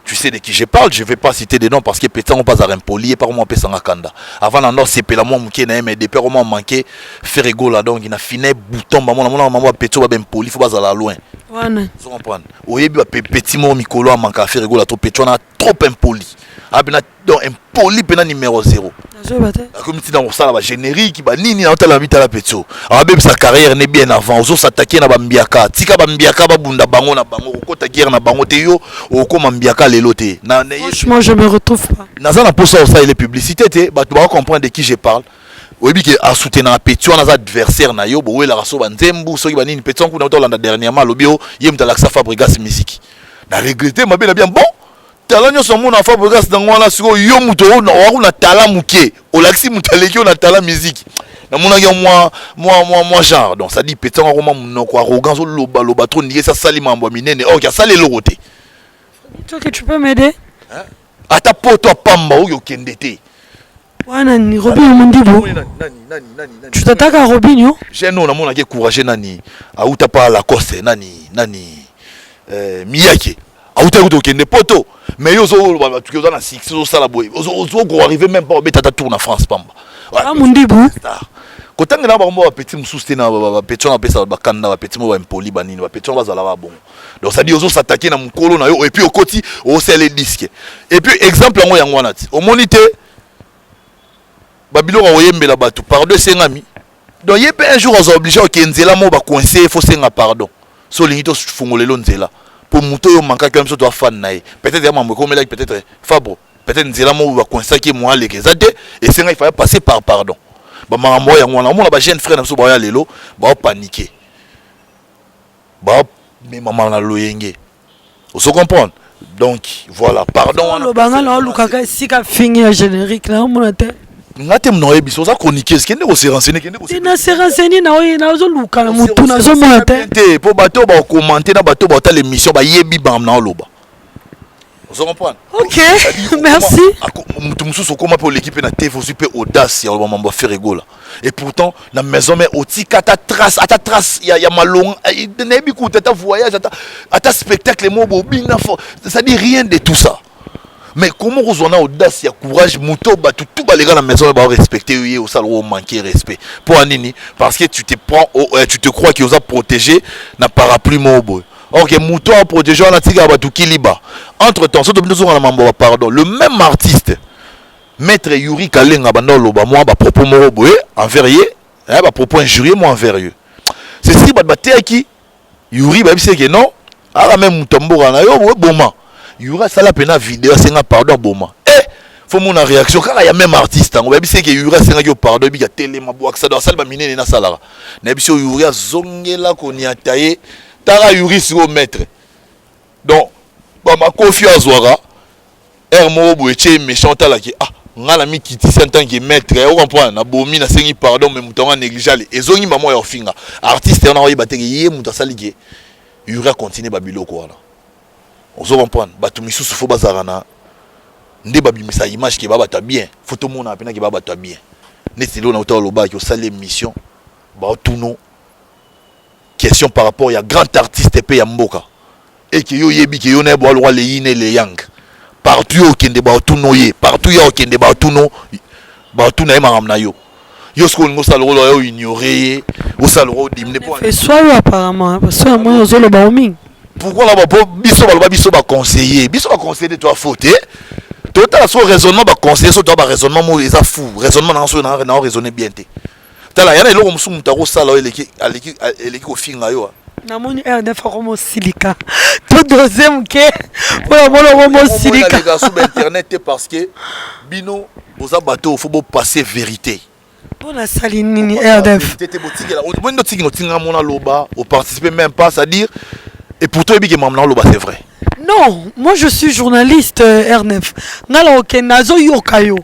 Tu sais de qui je parle, je vais pas citer des noms parce que petit pas impoli par moi pesanga kanda. Avant na nord sepela moi muke na mais depuis comment manquer Ferre Gola, donc il a fini bouton ba mona mona mama petit ba impoli, faut bazala loin. Wana. Vous comprendre? Oyebi ba petit mo mikolo a manquer Ferre Gola trop, petit on a trop impoli. Ah ben donc impoli pena numéro 0. Nazoyeba te. Akomi ntina kosala bagénérique banini na otala mitala petio, abebisa carrière ne bien avant. Ozosatake na bambiaka, tika bambiaka babunda bango na bango, kokota guerre na bango te. Yo okóma mbiaka lelo te. Franchement, je me retrouve pas. Naza na mposa osalele publicité te, bato bakocomprendre de qui je parle. Oyebi ke asoutenaka petit wana aza adversaire na yo, bowelaka so banzembu soki banini. Petit wana kuna otolanda dernièrement, alobi o ye moto alakisa Fabregas musique. Na regrete mabe na bien bon tala nyonso amona Fabregas nango wana. Sikoyo yo moto owakuna tala moke, olakisi moto aleki yo na tala musique. Namonaki mwa genre. Donc ça dit petit yango akoma monoko, arrogance, olobaloba trop, ndenge esi asali mambo ya minene, or asali eloko te. Soki tu peux m'aider. Ata poto apamba oyo okende te. Wana ni Robinho Mundibu, tu t'attaques à Robinho. Jeune oyo namonaki courage, nani auta pa Lacoste, nani nani, Miyake autaki kuta okende poto. Mais yo ozoloba batuki oza na succès, ozosala boye, ozokoarrive même pas obeta ata tour na France pamba. Ah, Mundibu. Kotangela bango bapeti mosusu te, na bapeti wana bapesa bakanda, bapeti mo baimpoli banini, bapeti wana bazalaka bongo. Donc c'est à dire ozosatake na mokolo na yo et puis okoti osala disque. Et puis exemple yango yango wana ti omoni te babiloko akoyembela bato pardon esengami. Donc ye mpe un jour aza obligé oke nzela moko bacoince, fo senga pardon. So olingi tofungolelo nzela mpo moto oyo mankaki wana, biso toa fan na ye, peut-être ya mambo ekomelaki, peut-être Fabro, peut-être nzela moko bacoinsaki mwa aleka eza te, esengaki faya passer par pardon. Bamakambo oyo yango wana, omona bajeune frère na biso baoya lelo, baopanike, baomemama na loyenge, ozo comprendre? Donc voilà, pardon wana. Olobanga na olukaka esika fingi ya générique, naomona te. Nga te, mona oyebi so oza chroniqueuse, kende kose renseigner, kende. Te, na se renseigner na oyo nazoluka na motu, nazomona te. Te, mpo bato bakokomante na bato baotala émission bayebi makambo na oloba, ozo comprendre? Ok, merci. Moto mosusu okóma mpe oleki mpe na TV, ozwi mpe audace ya koloba mambo ya Ferre Gola, et pourtant na maison mais otika ata trace, ata trace ya malonga nayebi kuta, ata voyage, ata spectacle moko bobina fort, c'est-à-dire rien de tout ça. Mais comment kozwa na audace ya courage, moto bato tout baleka na maison barespecte ye, osala omanquer respect mpo ya nini? Parce que tu te prends tu te crois que oza protégé na parapluie moko boye. Or que moto aprotégé wana atikaka bato kiliba. Entre temps, so tobi tozonga na mambo ya pardon, le même artiste, maître Yuri Kalenga, banda oloba mwa bapropos moko boye envers ye, bapropos injurieux mo envers ye. Ceci, bato bateyaki Yuri, bayebisi eke non, aka même moto ya mboka na yo boye boma. Yuri asala mpena video, asenga pardon, aboma e fo mona réaction kaka ya même artiste yango. Bayebisi eke Yuri asengaki yo pardon, ebiki atelema, bwakisa do asali baminene nasalaka. Nayebisi oyo, Yuri azongela koniata ye. Tara Yuri sikoyo maître, donc bamakofi oyo azwaka aire moko boye tie méchant. Otalaki, ah, nga na mikitisi en tant que maître, ocomprendre, nabomi, nasengi pardon, mais moto yango anéglige. Ale ezongi mamo ya ofinga artiste wana, oyeba teke ye moto asali ke Yuri acontinue babiloko wana. Ozo comprendre? Bato misusu fo bazalaka na nde babimisa image ke ba bato ya bien. Fo tomona mpena ke ba bato ya bien. Neti lelo nauta olobaki, osali émission, baotuno question par rapport ya grand artiste mpe ya mboka, eke yo oyebi ke yo na ye boa lokwa leyine leyang. Partout yo okende, baotuno ye, partout yo okende, baotuno, baotuna ye makambo na yo. Yo soki olingi osala lokola yo ignore ye, osala lokola odimine mpo Eswa yo apparemment, parce que namoni ozoloba o mingi. Pourquoi là? Po biso baloba, biso baconseiller, biso baconseiller te, toa faux te. Totala so raisonnement baconseiller, so toa baraisonnement mo eza fou. Raisonnement nanga so na raisonner bien te. Tala, yana eloko mosusu moto akosala oyo eleki, aleki, eleki kofinga yo. Namoni RDF akomosilika, todose moke mpona mona okomosilika. Naleka so bainternet te, parce que bino boza bato fo bopasser vérité. Mpo nasali nini, RDF? Te te, botikela boni nde otikina otinga mona loba, oparticiper même pas, c'est à dire, et pourtant oyebi ke makambo na oloba, c'est vrai. Non, moi je suis journaliste, R9. Nga na okende, nazoyoka yo.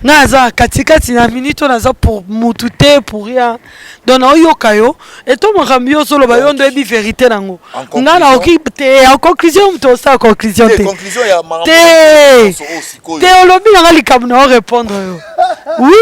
Nga naza katikati na minute oyo, naza pour mutu te, pour rien. Donc naoyoka yo eto makambo yo ozoloba, yo nde oyebi vérité nango. Nga naoki te en conclusion, moto osala conclusion te. Conclusion ya makambo Te. nyonso oyo sikoyo. Te, olobi nanga likambo na orépondre yo. Oui,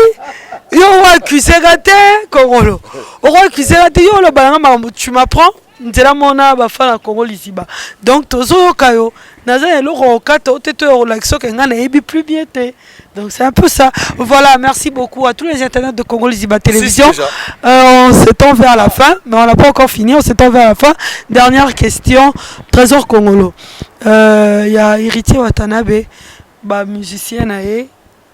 yo oaccuseka te Kongolo, okoaccuseka te. Yo oloba nanga makambo, tu m'apprends nzela mona bafana Kongo Liziba. Donc tozoyoka yo, naza na eloko okata o te, to olakisa oke ngai nayebi plus bien te. Donc c'est un peu ça, voilà. Merci beaucoup à tous les internautes de Congo Liziba Télévision. Déjà. On s'étend vers la fin, mais on n'a pas encore fini, on s'étend vers la fin. Dernière question, Trésor Kongolo. Il y a Héritier Watanabe, ba musicien na ye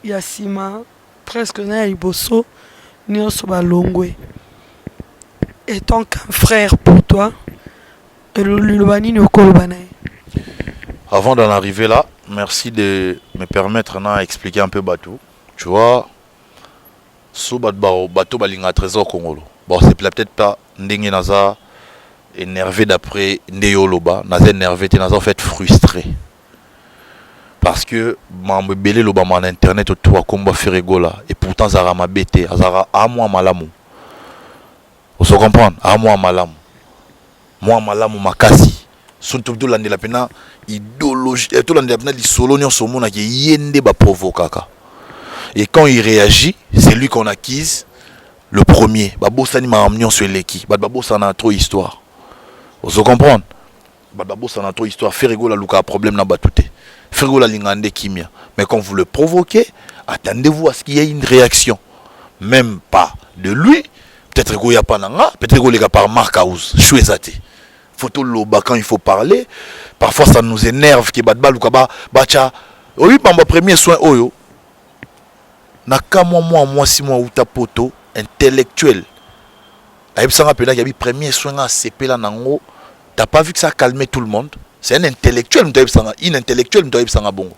ya nsima presque na ya liboso nyonso balongwe. Étant qu'un frère pour toi, liloba nini okoloba na ye? Avant d'en arriver là, merci de me permettre na expliquer un peu bato. Tu vois, so bato bato balinga Trésor Kongolo. Bon, c'est peut-être pas ndenge naza énervé. D'après nde yo oloba, naza énervé te, naza en fait frustré. Parce que mambo ebele elobama na internet autour ya kombo Ferre Gola, et pourtant azalaka mabe te, azalaka amwa malamu. Ozo comprendre? Amwa malamu, mwa malamu makasi. So tolandela mpena idéologie, tolandela mpena lisolo nyonso, omonaki ye nde baprovokaka. Et quand il réagit, c'est lui qu'on accuse le premier. Babosani makambo nyonso eleki. Bato babosana trop histoire. Ozo comprendre? Bato babosana trop histoire. Ferre Gola alukaka problème na bato te. Ferre Gola alingaka nde kimia. Mais quand vous le provoquez, attendez-vous à ce qu'il y ait une réaction, même pas de lui, peut-être ekoya pa na nga, peut-être ekoleka par Mark House. Chou eza te. Faut toloba quand il faut parler. Parfois ça nous énerve ke bato baluka batya oyi bamba premier soin oyo. Na kamwa mwa mwasi mwa uta poto, intellectuel, ayebisanga mpenaki abi premier soin nga asepela nango. T'as pas vu que ça a calmé tout le monde? C'est un intellectuel moto ayebisanga, une intellectuelle moto ayebisanga bongo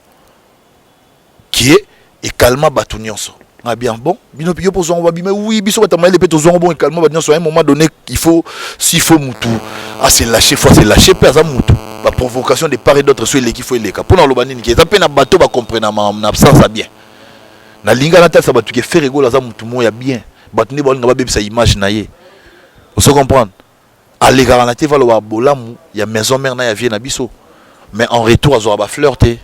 qui est ecalma bato nyonso. Nga bien, bon, bino yo mpo ozwango babima. Oui, biso bato mayele mpe tozwango. Bon, ecalma bato nyonso. À un moment donné, il faut, s'il faut mutu ase lâcher, faut ase lâcher mpe. Aza mutu, baprovocation de part et d'autre so eleki, fo eleka. Mpo na oloba nini? Ke eza mpe na bato bacomprena na absence ya bien. Nalinga natalisa bato ke Ferre Gola aza mutu moko ya bien. Bato nde balinga babebisa image na ye. Ozo comprendre? Alekaka na te, valoba bolamu ya maison mère na ya vie na biso, mais en retour azwaka bafleur te.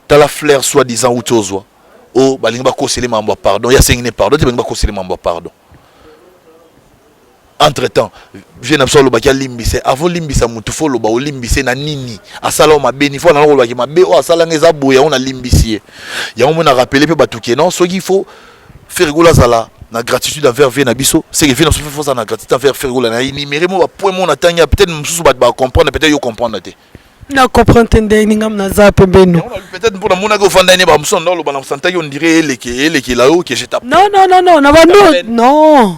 Tala fleur soi disant uti ozwa o balingi bakosele mambo ya pardon. Ya sengi ne pardon te, balingi bakosele mambo ya pardon. Entre temps vieux na biso alobaki alimbisa avant olimbisa mutu faut oloba olimbise na nini asala yo mabe ni faut nana olobaki mabe oyo asala nga eza boye yango nalimbisi ye yango moi na rappeler mpe bato ke non, soki faut Ferre Gola azala na gratitude envers vieux na biso, c'est que vieux na biso faut azala na gratitude envers Ferre Gola. Na énumérer mo ba point mo na tangi, peut-être mosusu bato ba comprendre, peut-être yo comprendre te. Na comprendre te ndenge ngam naza pembeni. Peut-être mpona monaki ofanda ne bamosusu na oloba na santaki, on dirait eleke elekela yo ke je Non, non, non, non, na bando, non,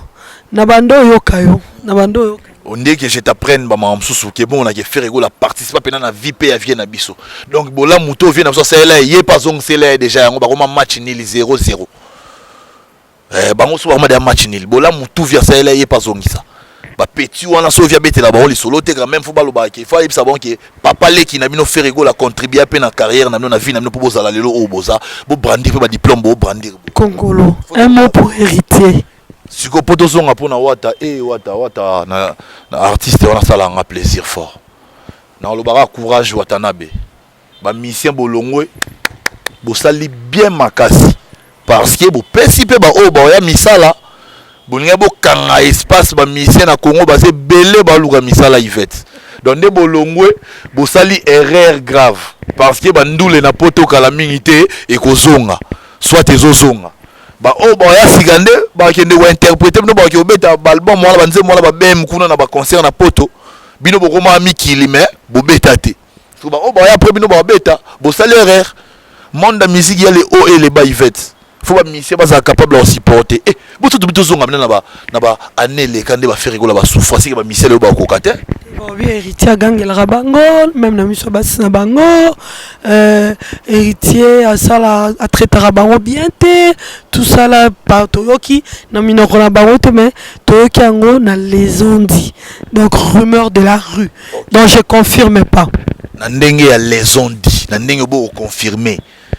na bando oyoka yo, na bando oyoka. On dirait que je t'apprenne bamama mosusu ke bon, nake Ferre Gola participe mpena na vie mpe ya vieux na biso. Donc bolamu to vieux na biso asalela ye, ye mpe azongisela ye déjà, yango bakoma match nul 0 0. Bango so bakoma deya match nul. Bolamu tu vieux asalela ye, mpe azongisa bapeti wana. So vieux abetela bango lisolo te, quand même faut balobaka ke faut ayebisa bango ke papa leki na bino Ferre Gola contribue mpe na carrière na bino, na vie na bino, mpo bozala lelo oyo boza, bobrandir mpe badiplôme, bobrandir. Kongolo, un mot pour Héritier. Sikoyo mpo tozonga mpona Wata e Wata, Wata na artiste wana asalanga plaisir fort. Nalobaka courage Watanabe, bamusicien bolongwe, bosali bien makasi parce que bopesi mpe baoyo baoya misala. Bolingi bokanga espace, bamusicien na Congo baza ebele, baluka misala Ivete. Donc nde bolongwe, bosali erreur grave parce que bandule na poto kala mingi te ekozonga, soit ezozonga. Baoyo baoya sika nde bakende kointerpréter bino, bakoki kobeta baalbum wana, banzembo wana, babem kuna na baconcert na poto. Bino bokoma mikili mais bobeta te. So baoyo baoya après bino babeta, bosali erreur. Monde ya musique ya le haut et le bas, Ivete. Faut bamusicien bazala capable ya kosupporter. E boto tobi tozonga bino na ba année eleka nde baFerre Gola basouffra, seke bamusicien lelo bakoka te. Bobi, Héritier agangelaka bango même na miso ya basi na bango. Héritier asala, atraitaka bango bien te, tout ça là. Toyoki na minoko na bango te, mais toyoki yango na les on-dit, donc rumeur de la rue, donc je confirme pas. Na ndenge ya les on-dit, na ndenge bo oconfirme,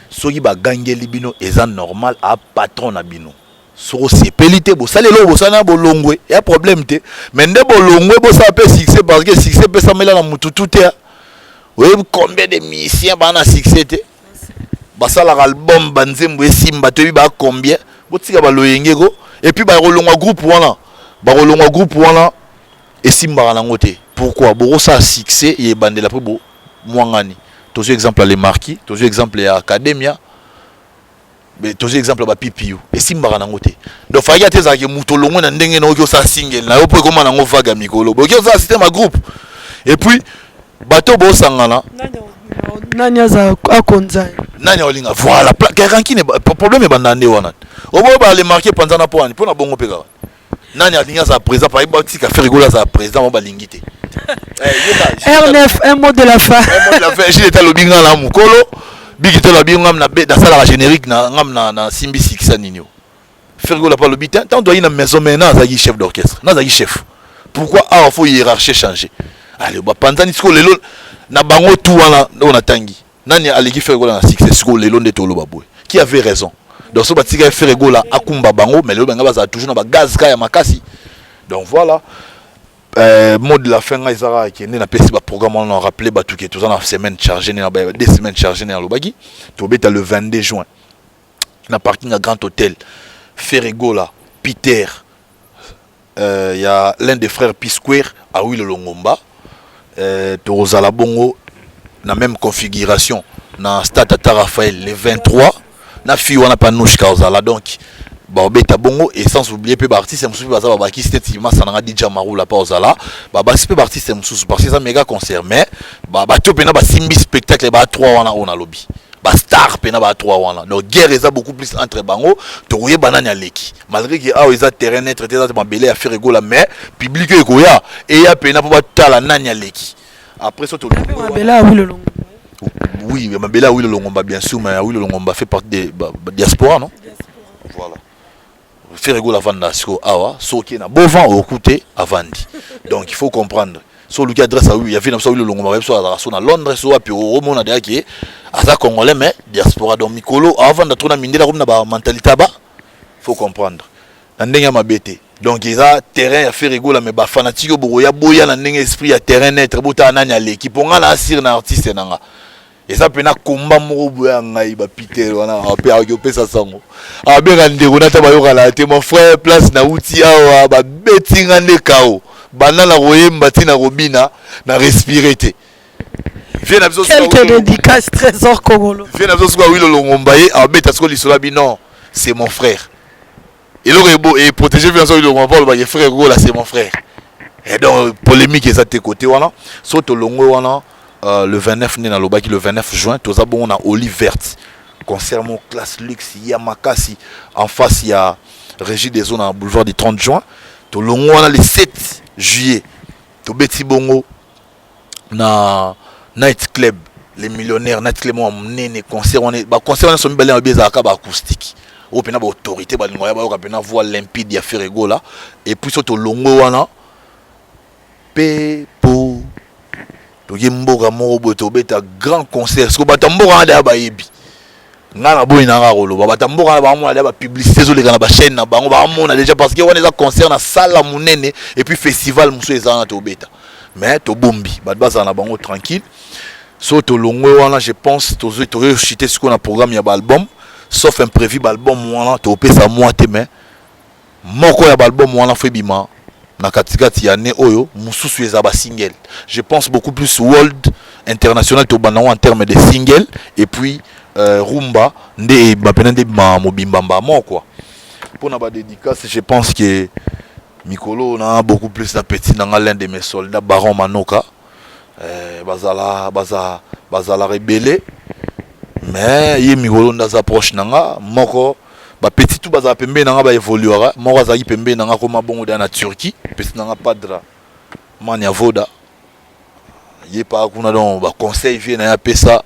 soki bagangeli bino eza normal, a patron na bino. Soki osepeli te, bosali eloko, bosali na bolongwe, ya problème te. Mais nde bolongwe, bosala mpe succès parce que succès epesamela na mututu te. Oyebi combien de musiciens baa na succès te, basalaka album, banzembo esimba? Toyebi baa combien. Botika baloyenge ko. Et puis bakolongwa groupe wana, bakolongwa groupe wana, esimbaka nango te. Pourquoi? Bokosala succès ya ebandela mpe bo mwangani. Tozwi exemple ya Le Marquis, tozwi exemple ya Academia, tozwi exemple ya bapipiu, esimbaka nango te. Donc faki ate ezalaki moto olongwe na ndenge na oki osala single na yo mpo ekóma nango vague ya mikolo, boki osala système ya groupe et puis bato bosangana. Nani aza akonza? Nani aolinga? Voilà, rancune, problème ebanda nde wana. Oboyo bale marqué panzana mpo wani mpo na bongo mpe kaka nani alingi azala président? Par batika Ferre Gola azala président, mo balingi te. R9, un mot de la fin. Un mot de la fin. Gilles eta alobi nga na mokolo biki te, alobi ngam nasalaka générique na ngam na simbi sikisa nini o Ferre Gola mpo alobi te. Tant toyaki na maison, mais na azalaki chef d'orchestre, na azalaki chef. Pourquoi awa faut hiérarchie changer? Ale bapanzani. Sikoyo lelo na bango tu wana oyo natangi, nani aleki Ferre Gola na succès? Sikoyo lelo nde toloba boye, qui avait raison? Donc so batika Ferre Gola akumba bango, mais lelo banga bazala toujours na bagaz ka ya makasi. Donc voilà, mot de la fin ngai eza kaka kende napesi baprogramme wana, na rappele bato ke toza na semaine chargée, na 2 semaines chargée. Nde nalobaki tobeta le 22 juin na parking ya Grand Hôtel, Ferre Gola, Peter, ya l'un des frères P Square, Awilo Longomba. Tokozala bongo na même configuration na stade Tata Raphaël le 23 na fille wana Panushka ozala. Donc baobeta bongo, et sans oublier mpe baartiste mosusu mpe baza babakisi neti masananga DJ Marula mpa ozala, babakisi mpe baartiste mosusu parce que eza méga concert. Mais bato mpena basimbi spectacle ba 3 wana oyo nalobi, bastar mpena ba 3 wana. Donc guerre eza beaucoup plus entre bango, tokoyeba nani aleki. Malgré ke awa eza terrain neutre te, eza mabele ya Ferre Gola, mais public oyo ekoya eya mpena mpo batala nani aleki. Après so mabele ya Awilo Longomba. Oui, mabele ya Awilo Longomba, bien sûr, mais Awilo Longomba fait partie de ba diaspora, non? Voilà, Ferre Gola avanda sikoyo awa. Soki na bovan okute avandi, donc il faut comprendre. So oluki adresse ya vieux na biso Awilo Longomba, bayebi so azalaka so na Londres, so wapi, omona deya ke aza congolais mais diaspora. Donc mikolo avanda trop na mindele, akomi na bamentalité aba. Faut comprendre na ndenge ya mabe te. Donc eza terrain ya Ferre Gola, mais bafanatike oyo bokoya, boya na ndenge esprit ya terrain neutre, botala nani aleki. Mpo nga na asire na artiste na nga, eza mpena komba moko boye ya ngai. Bapeter wana mpe akoki kopesa sango, abenga ndeko nata bayokala te. Mon frère, place nauti awa babe. Abeti nga nde kao banda na koyemba ti na kobina na respire te. Vie na biso Quelques dédicaces Trésor Kongolo. Vie na biso suka Wilo Longomba ye abeta siko lisolo abi non, c'est mon frère. Eloko ebo e protéger vie na biso Wilo Longomba Paul ba frère Gola c'est mon frère. Et donc polémique eza te côté wana. So tolongwe wana le 29 nde nalobaki le 29 juin toza bongo na Olive Verte. Concert mo classe luxe ya makasi en face ya Régie des eaux na boulevard du 30 juin. Tolongwe wana le 7 juillet tobeti bongo na night club les millionnaires, night club moko monene. Concert wana, ba concert wana so mibale na ezalaka ba acoustique oyo mpena ba autorité balingo ya bayoka mpena voix limpide ya Ferre Gola. Et puis so tolongwe wana mpe po toki mboka moko boye, tobeta grand concert. Siko bato ya mboka wana deya bayebi nga na boyi nanga koloba. Bato ya mboka wana baamona deya bapublicité ezoleka na bachaîne na bango, baamona déjà, parce que wana eza concert na salle monene et puis festival mosusu eza wana tobeta, mais tobombi bato bazala na bango tranquille. So tolongwe wana, je pense tozochite sikoyo na programme ya baalbum. Sauf imprévu, baalbum wana topesa mwa te, mais moko ya baalbum wana fo ebima na katikati ya année oyo. Mosusu eza basingle, je pense beaucoup plus world international, tobanda yango en terme de single et puis rumba nde ebima mpena nde ebima mobimba mbamo quoi. Mpona badédicace, je pense que mikolo na beaucoup plus na petit nanga, l'un de mes soldats, Baron Manoka. Bazala baza bazalaka ebele, mais ye mikolo nde aza proche na nga. Moko bapeti tu bazala pembeni na nga, baévoluaka. Moko azalaki pembeni na nga, koma bongo deya na Turquie, petit na nga Padra Mania Voda, ye paka kuna. Donc baconseil vie na ye apesa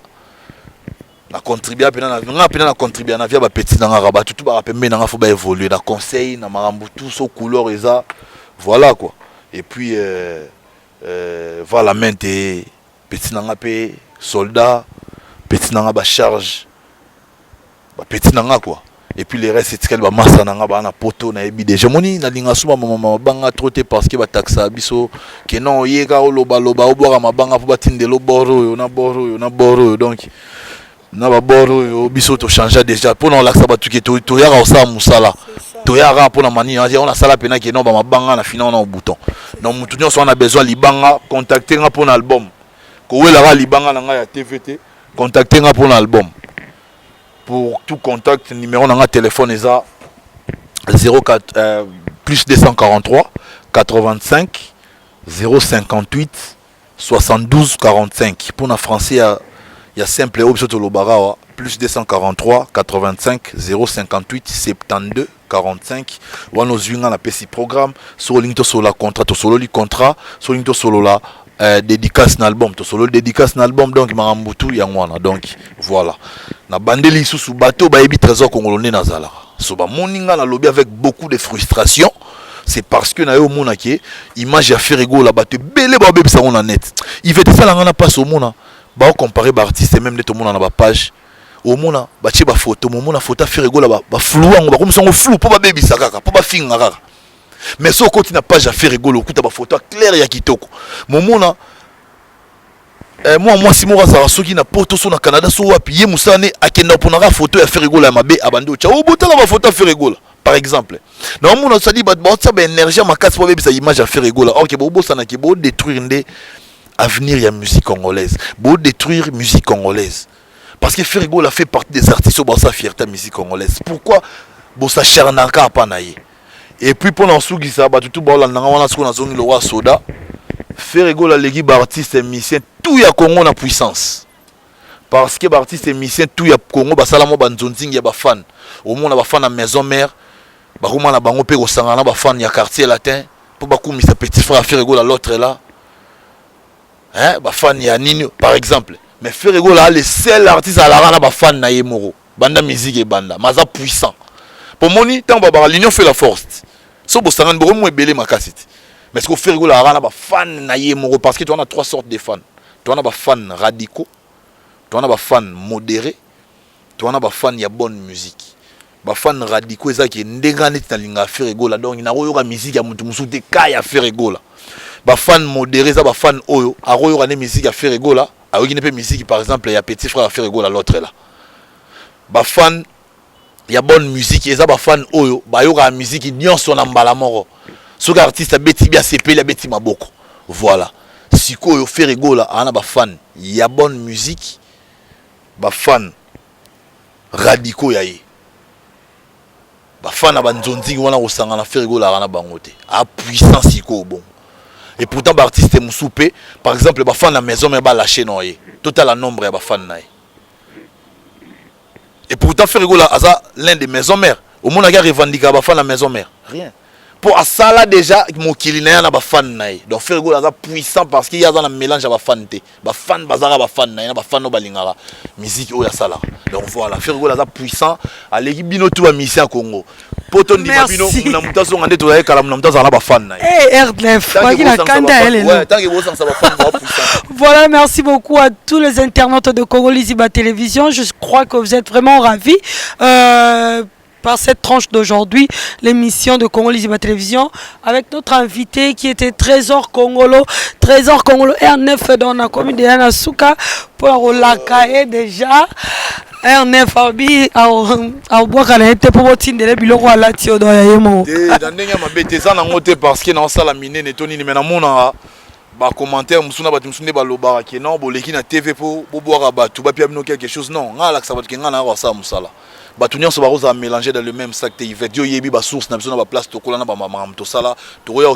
na contribua mpena na nga, mpena na contribua na via bapeti na ngaka. Bato tu baka pembeni na nga fo baévolue na conseil na makambo tout so couleur eza, voilà quoi. Et puis vala mente petit na nga mpe soldat, petit na nga bacharge, bapeti na nga quoi. Et puis le reste etikali bamasa na nga baa na poto, nayebi déjà. Moni nalinga so bamama mabanga trop te, parce que bataxaka biso ke non, oye kaka olobaloba, obwaka mabanga mpo batindela bord oyo na bord oyo na bord oyo. Donc na babord oyo biso tochange déjà mpona kolakisa bato ke toyaka kosala mosala, toyaka mpona mani yango nasala mpena ke non, bamabanga na fina wana bouton. Donc motu nyonso wana besoin libanga, contacte nga mpona album. Kowelaka libanga na ngai ya TV te, contacte nga mpona album. Pour tout contact, numéro na nga téléphone eza 04 plus 243 85 058 72 45. Mpona français ya simple oyo biso tolobaka awa, plus 243 85 058 72 45. Wana ozwi nga, napesi programme. Soki olingi tosolola contrat, tosololi contrat. Soki olingi tosolola dédicace na album, tosololi dédicace na album. Donc makambo tu yango wana. Donc voilà, nabandeli lisusu bato bayebi Trésor Kongolo nde nazalaka. So bamoni nga nalobi avec beaucoup de frustration, c'est parce que na yo omonaki image ya Ferre Gola, bato ebele babebisa yango na net. Ivete esalanga na mpasi, omona baocompare baartiste, même nde tomona na bapage, omona batie bafoto, momona foto ya Ferre Gola, baflou yango, bakomisa yango flou mpo babebisa kaka, mpo bafinga kaka. Mais so okoti na page ya Ferre Gola, okuta bafoto ya claire ya kitoko. Momona mwa mwasi moko azalaka soki na poto, so na Canada, so wapi, ye mosala ne akenda mponaka foto ya Ferre Gola ya mabe, abandi otya obotala bafoto ya Ferre Gola. Par exemple, naomona osali bato baotia baénergie ya makasi mpo babebisa image ya Ferre Gola, or ke bobosanaki bodétruire nde avenir ya musique congolaise, bodétruire musique congolaise, parce que Ferre Gola fait partie des artistes oyo baosa fierté ya musique congolaise. Pourquoi bosacharnaka apa na ye? Et puis mpona osukisa, bato tu baolandanga wana, sikoyo nazongi lokwa soda. Ferre Gola aleki baartiste musicien tout ya Congo na puissance, parce que baartiste musicien tout ya Congo basala mwa banzonzingi ya bafan. Omona bafan na Maison Mère bakoma na bango mpe kosangana na bafan ya Quartier Latin mpo bakumisa petit frère Ferre Gola, l'autre là, hein, bafan ya nini par exemple. Mais Ferre Gola, le seul artiste alaka na bafan na ye moko banda musique ebanda, mais aza puissant. Po moni ntango babaka l'union fait la force, so bosangani bokomi ebele makasi te. Mais ce que Ferre Gola alaka na bafan na ye moko, parce que toza na trois sortes de fans: toza na bafan radicaux, toza na bafan modéré, toza na bafan ya bonne musique. Bafan radicaux ezaki ndenge neti nalingaka Ferre Gola, donc nakoyoka musique ya motu mosusu te ka ya Ferre Gola. Bafan modéré eza bafan oyo akoyoka nde musique ya Ferre Gola, ayoki nde mpe musique par exemple ya petit frère ya Ferre Gola, l'autre là. Bafan ya bonne musique eza bafan oyo bayokaka musique nyonso na mbala moko. Soki artiste abeti bien asepeli abeti maboko. Voilà. Sikoyo Ferre Gola aza na ba fan ya bonne musique, ba fan radicaux ya ye. Ba fan ya ba nzonzing wana kosangana Ferre Gola aza na bango te. A puissant sikoyo bongo. Et pourtant ba artistes mosusu pe par exemple ba fan ya maison mère ba lâcher na ye. Totala nombre ya ba fan na ye. Et pourtant Ferre Gola aza l'un des maisons mère. Omonaki a revendiquer ba fan ya maison mère. Rien. Po asala déjà mokili na ye na ba fan na ye. Donc Ferre Gola aza puissant parce qu'il aza na mélange ya ba fan te. Ba fan bazaka ba fan na ye na ba fan oyo balingaka musique oyo asalaka. Donc voilà, Ferre Gola aza puissant, aleki bino tout ba musiciens ya Congo. Po tondima bino na moto azonga nde tozali kala na moto azala na ba fan na ye. Hey, R9, Tant que na bosangisa kanda ba fan- elle est ouais, tant que bosangisa ba fan ba puissant. Voilà, merci beaucoup à tous les internautes de Congo Liziba Télévision. Je crois que vous êtes vraiment ravis par cette tranche d'aujourd'hui, l'émission de Congo Liziba Télévision, avec notre invité qui était Trésor Congolo, Trésor Congolo R9 dans la commune de Yanasuka pour la déjà. R9 abi abwaka na ye te mpo botindele biloko alati oyo ya ye moko te na ndenge ya mabe te eza nango te parce que naosala minene to nini me namonaka bacommentaire mosusu na bato mosusu nde balobaka ke non boleki na tv mpo bobwaka bato bapia bino quelque chose. Non, ngai alakisa bato ke ngai nayaka kosala mosala. Bato nyonso bakozala mélange dans le même sac te. Yvette, yo oyebi basource na biso na baplace tokola na bamakambo tosala. Tokoya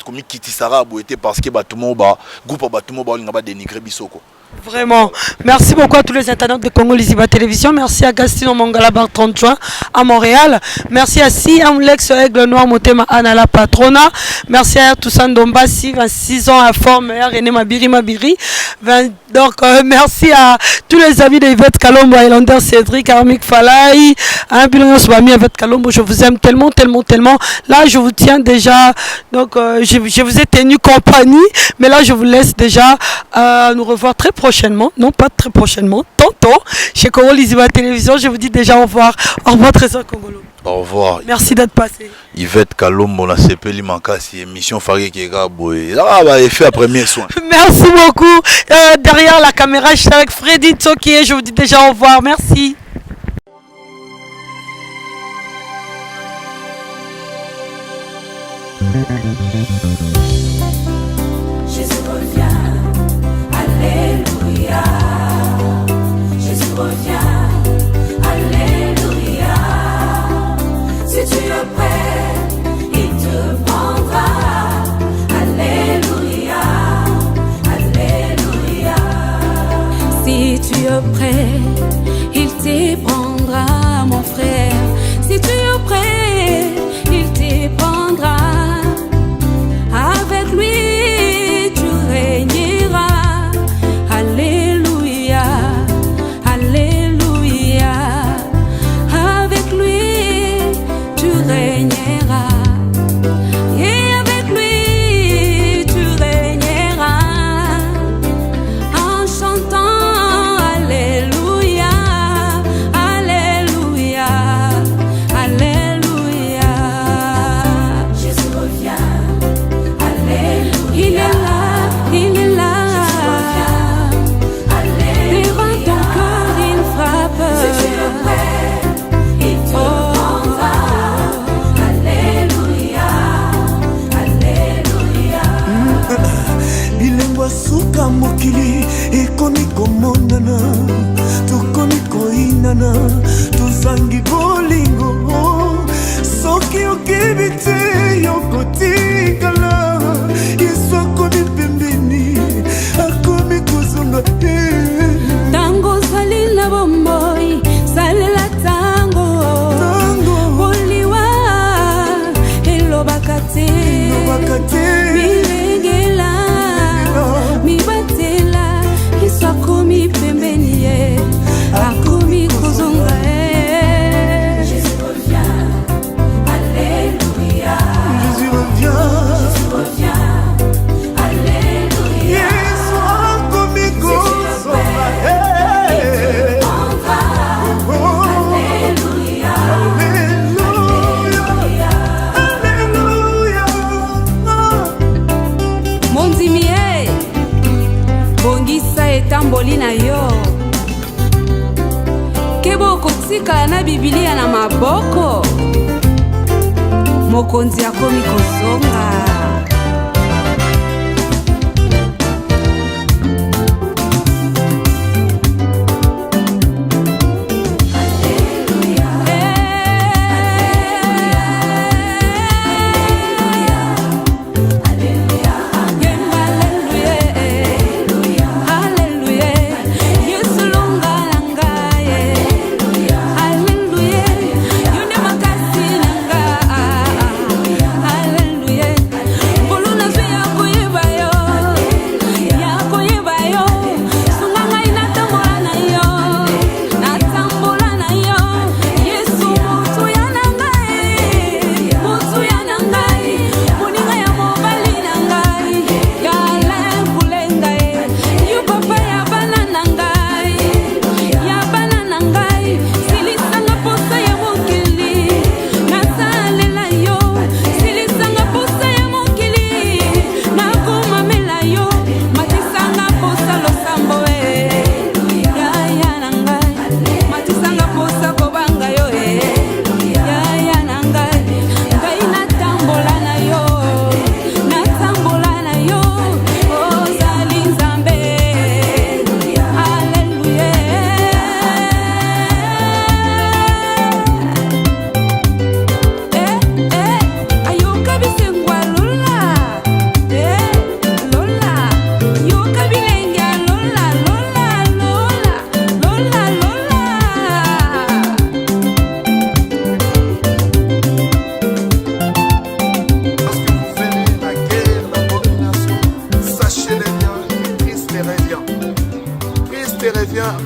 komikitisaka boye te parce que bato moko ba groupe ya bato moko baolinga badénigre biso ko. Vraiment. Merci beaucoup à tous les internautes de Congo Liziba Télévision. Merci à Gastino Mongala Bar 30 juin à Montréal. Merci à Siam Lex Aigle Noir Motema Anna la Patrona. Merci à Toussaint Dombassi, 26 ans à forme, René Mabiri Mabiri. 20. Donc, merci à tous les amis de Yvette Kalombo, Highlander Cédric, Armik Falay, un bilan Swami Yvette Kalombo. Je vous aime tellement, tellement, tellement. Là, je vous tiens déjà. Donc, je vous ai tenu compagnie. Mais là, je vous laisse déjà nous revoir très prochainement. Non, pas très prochainement. Tantôt, chez Congo Liziba Télévision. Je vous dis déjà au revoir. Au revoir, Trésor Congolo. Au revoir. Merci d'être passé. Yvette Kalombo na sepeli makasi émission fari keka boye. Ah bah effet à premier soin. Merci beaucoup. Derrière la caméra, je suis avec Freddy Tsoki. Je vous dis déjà au revoir. Merci. Jésus revient, Alléluia. Jésus revient, Alléluia. Si tu es prêt, il te prendra. Alléluia, Alléluia. Si tu es prêt, il te prendra, mon frère. Si tu es prêt, il te prendra. Avec lui, tu régneras. Alléluia, Alléluia. Avec lui, tu régneras. Et avec lui, tu régneras. En chantant Alléluia, Alléluia, Alléluia. Jésus revient, Alléluia. Il est là, il est là. Jésus revient, Alléluia. Devant ton cœur, il frappe. Si tu es prêt, il te prendra. Alléluia, Alléluia. Bilembo ya suka mokili ekomi komonana tokomi koyinana tozangi bolingo soki okebi te yokotikala yesu akomi pembeni akomi kozonga Ntango ozali na bomoi salela ntango boliwa elobaka te elobaka te milengela mibatela yesu akomi pembeni ye akomi kozonga ye. Jésus revient, Alléluia. Jésus revient. Jésus revient, Alléluia. Yesu akomi kozonga. Prendra, Alléluia. Alléluia, Alléluia. Mondimi ye bongisa etamboli na yo keba okotikala na bibilia na maboko. Mokonzi akomi kozonga.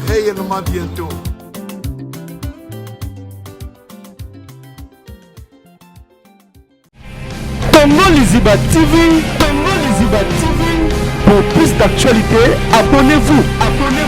Réellement bientôt. Congo Liziba TV, Congo Liziba TV. Pour plus d'actualités, abonnez-vous. Abonnez-vous.